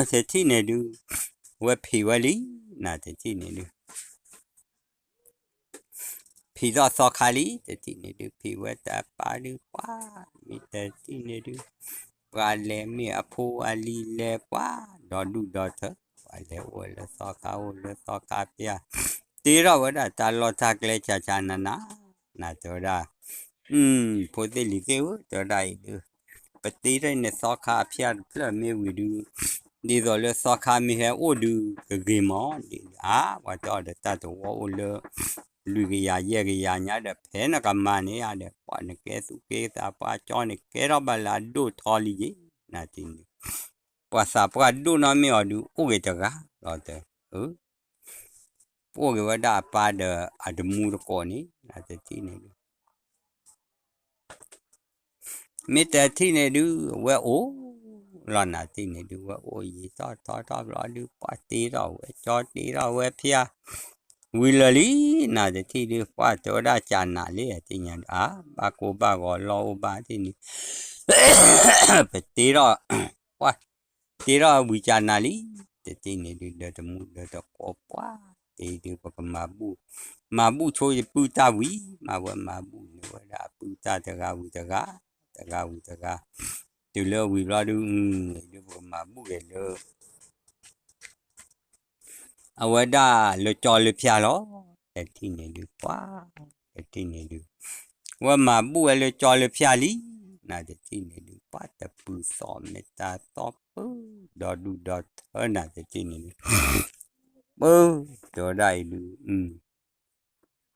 တထံၣ်န့ၣ်ဒုး ဝဲဖံးဝဲလံ နၤတထံၣ်န့ၣ်ဒုး ဖံးထီၣ်သီခါလံ တထံၣ်န့ၣ်ဒုး ဖံးဝဲတၢ်ပၢ်ဒုး ပှၢ် မ့ၢ်တထံၣ်န့ၣ်ဒုး ပှၤလဲၤမ့ၢ်အဖိအလံၤလဲၤပှၤ ဒီဒူၣ်ဒီထၢ ပှၤလဲၤအိၣ်လၢသီခါအိၣ်လၢသီခါဖၠၣ် တ့ထီၣ်ဝဲဒၣ်တၢ်လီၢ်တၢ်ကျဲ ကၠးကၠးနးနး နၤတဲဝဲဒၣ် ဖိသ့ၣ်လံၤသ့ၣ်ဧၢ တဲဝဲဒၣ်အံၤဒုး ပတ့ထီၣ်န့ၣ်သီခါအဖၠၣ်တဖျၢၣ်မ့ၢ်ဝံၤဒုး ဒ်သိးလၢသီခါမ့ၢ်ဟဲအိၣ်ဒုး ကဂ့ၤမး ဒ်အါ ပှၤတဲအီၤဒီးတၢ်တဝီအိၣ်လၢ လွံၢ်ကယၤယဲၢ်ကယၤညါဒီး ဖဲနကမၤန့ၣ်ဧါဒီး ပှၤနကဲသူၣ်က့သးပှၤကၠီန့ၣ် ကဲထီၣ်ဘၣ်လၢအဒိၣ်ထီလံယ့ၤ နၤတထံၣ်န့ၣ် ပှၤသးပှၢ်ဒိၣ်နီတမ့ၢ်အီၤဒုး အိၣ်ဂ့ၤတဂၤလီၤတဲ အိၣ်ဂ့ၤဝဲဒၣ်အပၢ်ဒီးအတမူတကိးန့ၣ် နၤတထံၣ်န့ၣ်ဒုး မ့ၢ်တထံၣ်န့ၣ်ဒုး ဝဲအိၣ်လီၤ နၤတထံၣ်န့ၣ်ဒုး ဝဲအိၣ်ယံာ်ထီၣ်ထီထီၣ်ဘျီဒုး ပှၤတ့ထီၣ်ဝဲကၠီတ့ထီၣ်ဝဲဖၠၣ် ဝံၤလၢာ်လံ နၤတထံၣ်ဒုး ပှၤတဲဝဲဒၣ်ကၠးနးလံ အသ့ၣ်ညါဒုး အါ ဘၣ်ကိၢ်ဘၣ်ဂီၤလီၢ်အိၣ်ဘၣ်တထံၣ်န့ၣ် ပတ့ထီၣ် ပှၤ တ့ထီၣ်ဝံၤကၠးနးလံ တထံၣ်န့ၣ်ဒုး ဒီးတမူဒီးတကိးပှၤ တ့ဒုး ပကမၤဘူၣ် မၤဘူၣ်ဆိယပုၢ်တၢ်ဝံၤ မၤဝဲမၤဘူၣ်န့ၢ်ဝဲဒၣ်အပုၢ်တၢ်တဂၤဝံၤတဂၤ တဂၤဝံၤတဂၤ တုၤလၢဝံၤဘျီဒုး ဒုးပကမၤဘူၣ်က့ၤလၢ အဝဲဒၣ်လၢကၠီလၢဖၠၣ်လီၤ တထံၣ်န့ၣ်ဒုး ပှၤ တထံၣ်န့ၣ်ဒုး ဝဲမၤဘူၣ်ဝဲလၢကၠီလၢဖၠၣ်လံ နၤတထံၣ်န့ၣ်ဒုး ပှၤတပုၤသီၣ်မ့ၢ်တၢ်သီၣ်ပၢ ဒီဒူၣ်ဒီထၢ နၤတထံၣ်န့ၣ်ဒုး ပၢ တဲဝဲဒၣ်အံၤဒုး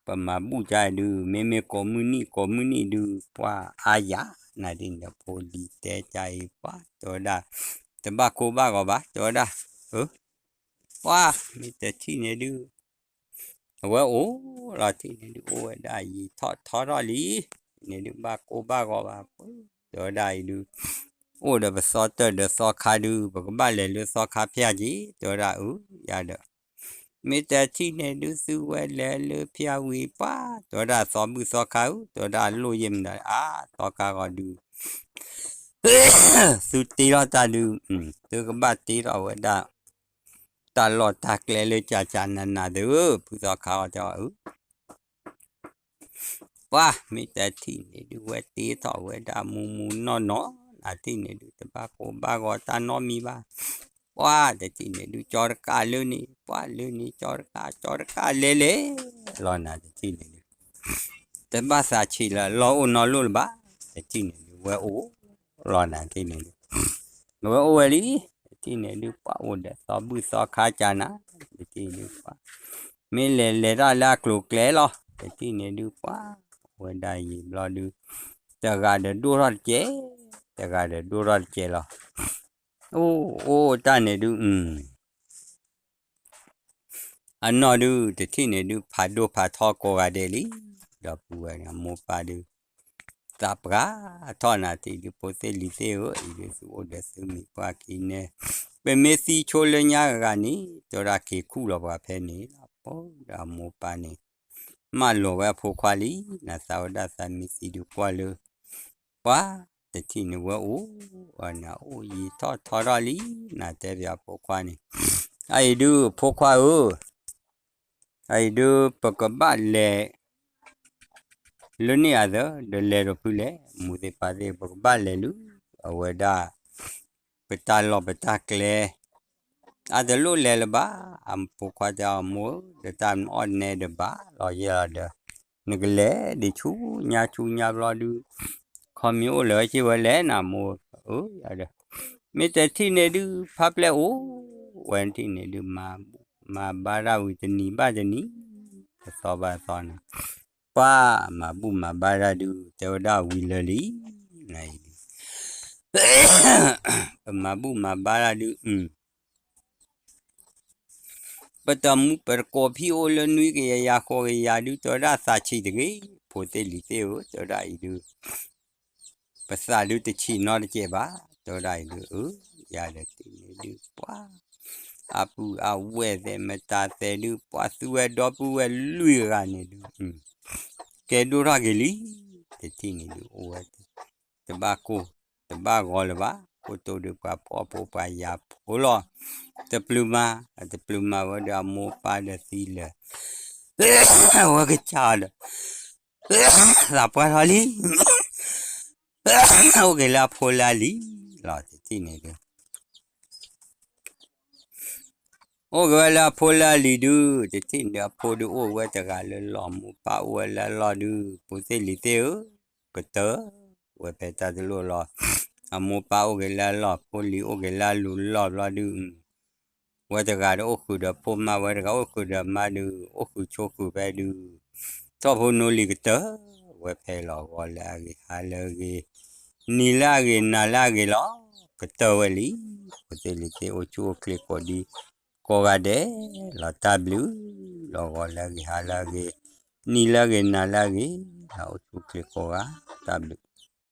ပမၤဘူၣ်ကၠါအံၤဒုး မ့မ့ၢ်ကိးမုၢ်နံၤ ကိးမုၢ်နံၤဒုး ပှၤအါယၤ နၤဒ်န့ၣ်ဒီး ဖိလံၤတဲကၠါအံၤ ပှၤ တဲဝဲဒၣ် တဘၣ်ကိၢ်ဘၣ်ဂီၤဘၣ် တဲဝဲဒၣ် ပှၤ မ့ၢ်တထံၣ်န့ၣ်ဒုး အဝဲအိၣ်လီၤ တထံၣ်န့ၣ်ဒုး အိၣ်ဝဲဒၣ်ယံာ်ထီၣ်ထီထီၣ်လံ န့ၣ်ဒုး ဘၣ်ကိၢ်ဘၣ်ဂီၤဘၣ် ပှၤ တဲဝဲဒၣ်အံၤဒုး အိၣ်ဒီးပသီတၢၢ်ဒီးသီခါဒုး ပကဘၣ်လဲၤလၢသီခါဖၠၣ်က့ၤ တဲဝဲဒၣ်အၢ ယၤဒီး မ့ၢ်တထံၣ်န့ၣ်ဒုး သုဝဲလဲၤလၢဖၠၣ်ဝံၤပှၤ တဲဝဲဒၣ်သီဘူၣ်သီခါဧၢ တဲဝဲဒၣ်လိၣ်ယဲၢ်မနုၤ အါ သီခါဂီၤဒုး သုတ့ထီၣ်တၢ်ဒုး သုကဘၣ်တ့ထီၣ်ဝဲဒၣ် တၢ်လီၢ်တၢ်ကျဲလၢကၠးကၠးနးနးသ့ၣ်ဧၢ ဖုသီခါဂီၤတဲအီၤအၢ ပှၤ မ့ၢ်တထံၣ်န့ၣ်ဒုး ဝဲတ့ထီၣ်ဝဲဒၣ်မူမူနီၢ်နီၢ် နၤတထံၣ်န့ၣ်ဒုး တဘၣ်ကိၢ်ဘၣ်ဂီၤတၢ်နီတမံၤဘၣ် ပှၤ တထံၣ်န့ၣ်ဒုး ကၠီတကးလၢန့ၣ် ပှၤလၢန့ၣ် ကၠီတကး ကၠီတကးလဲၤလဲၤလီၤ နၤတထံၣ်န့ၣ်ဒုး တဘၣ်သးဆံးလၢလီၢ်အိၣ်နီတလီၢ်လၢၤဘၣ် တထံၣ်န့ၣ်ဒုး ဝဲအိၣ်လီၤ နၤတထံၣ်န့ၣ်ဒုး ဝဲအိၣ်ဝဲလံ တထံၣ်န့ၣ်ဒုး ပှၤအိၣ်ဒီးသီဘူၣ်သီခါကၠးနး တထံၣ်ဒုး ပှၤ မ့ၢ်လဲၤလဲၤထီၣ်လၢအကျိၤကျဲလီၤ တထံၣ်န့ၣ်ဒုး ပှၤ ဝဲဒၣ်ယံာ်ဘျီဒုး တဂၤဒီးဒိၣ်ထီၣ်တကဲ တဂၤဒီးဒိၣ်ထီၣ်တကဲလီၤ အိၣ်အိၣ်တၢ်န့ၣ်ဒုး အနီၢ်ဒုး တထံၣ်န့ၣ်ဒုး ဖးဒိၣ်ဖးထီကိးဂၤဒဲးလံ ဒီပုၢ်ဝဲၢ်န့ၣ် အမိၢ်ပၢ်ဒုး သးပှၢ်ထီၣ်နၤတထံၣ်ဒုး ဖိသ့ၣ်လံၤသ့ၣ်ဧၢ အံၤဒုး သုအိၣ်ဒီးသုမံၤပှၢ်ခံန့ၣ် ပမ့ၢ်သံဆိလၢညါဂၤဂၤန့ၣ် တဲဝဲဒၣ်က့ၤခူၣ်လီၤပှၤဖဲန့ၣ်လီၤ ပှၤဒီးအမိၢ်ပၢ်န့ၣ် မၢလီၤဝဲအဖိခွါလံ နသးဝဲဒၣ်သးမံသံဒုးကွၢ်လၢ ပှၤ တထံၣ်န့ၣ်ဝဲအိၣ် ဝဲန့ၣ်အိၣ်ယံာ်ထီၣ်ထီထီၣ်လံ နတဲပၠးဖိခွါန့ၣ် အအံၤဒုးဖိခွါဧၢ အအံၤဒုး ပကဘၣ်လဲၤ လၢန့ၣ်အသး ဒီးလဲၤဒီးဖုလဲၣ် မိၢ်သ့ၣ်ပၢ်သ့ၣ် ပကဘၣ်လဲၤလၢ အဝဲဒၣ် ပတၢ်လီၢ်ပတၢ်ကျဲ အတလိၣ်လဲၤလၢၤဘၣ် အဖိခွါတဲအီၤ မိၢ်ဧၢ ဒီးတၢ်မနုၤအီၣ်နဲဒီးဘၣ်လီၤယဲၢ်လီၤဒီး နကလဲၤဒံးဆူညါဆူညါဘျီဒုး ခီမ့ၢ်အိၣ်လၢၤဝဲက့ၤဝဲလဲၣ်နမိၢ်ဧၢ ယၤဒီး မ့ၢ်တထံၣ်န့ၣ်ဒုး ဖါပျဲၢ်အိၣ်ဝဲတထံၣ်န့ၣ်ဒုး မၤဘူၣ်မၤဘါတၢ်ဝံၤတနံၤဘၣ်တနံၤ တသီဘၣ်သီန့ၣ် ပှၤမၤဘူၣ်မၤဘါတၢ်ဒုး တဲဝဲဒၣ်ဝံၤလၢာ်လံ နအံၤဒုး ပမၤဘူၣ်မၤဘါတၢ်ဒုး ပတမူပတကိးဖံးအိၣ်လၢနွံကယၤယၤဃိးကယၤဒုး တဲဝဲဒၣ်သးဆံးတဂ့ၤ ဖိသ့ၣ်လံၤသ့ၣ်ဧၢ တဲဝဲဒၣ်အံၤဒုး ပသးဒုးတဆံးနီတစဲးဘၣ် တဲဝဲဒၣ်အံၤဒုး အၢ ယၤဒီးတထံၣ်န့ၣ်ဒုး ပှၤ အပုၢ်အဝဲၢ်သဲးမတၤသဲးဒုး ပှၤသူဝဲဒီပုၢ်ဝဲၢ်လွံၢ်ဂၤန့ၣ်ဒုး ကဲဒိၣ်ထီၣ်က့ၤလံ တထံၣ်န့ၣ်ဒုး အိၣ်ဝဲ တဘၣ်ကိၢ် တဘၣ်ဂီၤလၢၤဘၣ် ကိတိၢ်ဒုးပှၤဖှီၣ်ဖိပှၤယာ်ဖိလီၤ တပျုၤမၤ တပျုၤမၤဝဲဒီးအမိၢ်ပၢ်ဒီးသံလၢာ် အဝဲကစၢ်ဒီး သးပှၢ်ထီၣ်လံ အိၣ်က့ၤလၢအဖိလၢအလံၤ လီၤတထံၣ်န့ၣ်ဒုး အိၣ်က့ၤဝဲလၢအဖိလၢအလံၤဒုး, တထံၣ်န့ၣ်ဒုး အဖိဒုးအိၣ်ဝဲတဂၤလၢလီၢ်, မိၢ်ပၢ်အိၣ်ဝဲလၢအလီၢ်ဒုး, ဖိသ့ၣ်လံၤသ့ၣ်ဧၢ, ကတၢၢ်ဝဲဖဲတၢ်တလိၣ်လီၤ. အမိၢ်ပၢ်အိၣ်က့ၤလၢအလီၢ်, ဖိလံၤအိၣ်က့ၤလၢအလူၤလီၢ်ဘျီဒုး, ဝဲတဂၤဒီးအိၣ်ဃုာ်ဒီးဖိမါ, ဝဲတဂၤအိၣ်ဃုာ်ဒီးမါဒုး, အိၣ်ဃုာ်ဆိးဃုာ်ဖဲဒုး, ထီၣ်ဖိနီၢ်လံၤကတၢၢ်ဝဲဖဲလီၤ. ဂီၤလၢအဂ့ၤ, ဟါလၢအဂ့ၤ, နံၤလၢအဂ့ၤနၤလၢအဂ့ၤလီၤ. ကတၢၢ်ဝဲလံ, ဖိသ့ၣ်လံၤသ့ၣ် အိၣ်ဆူၣ်အိၣ်ချ့ကိးဒံကိးဂၤဒဲးလီၤ. တၢ်ဘျုးလီၤ. ဂီၤလၢအဂ့ၤ, ဟါလၢအဂ့ၤ, နံၤလၢအဂ့ၤ, နၤလၢအဂ့ၤ, အိၣ်ဆူၣ်အိၣ်ချ့ကိးဂၤ, တၢ်ဘျုး.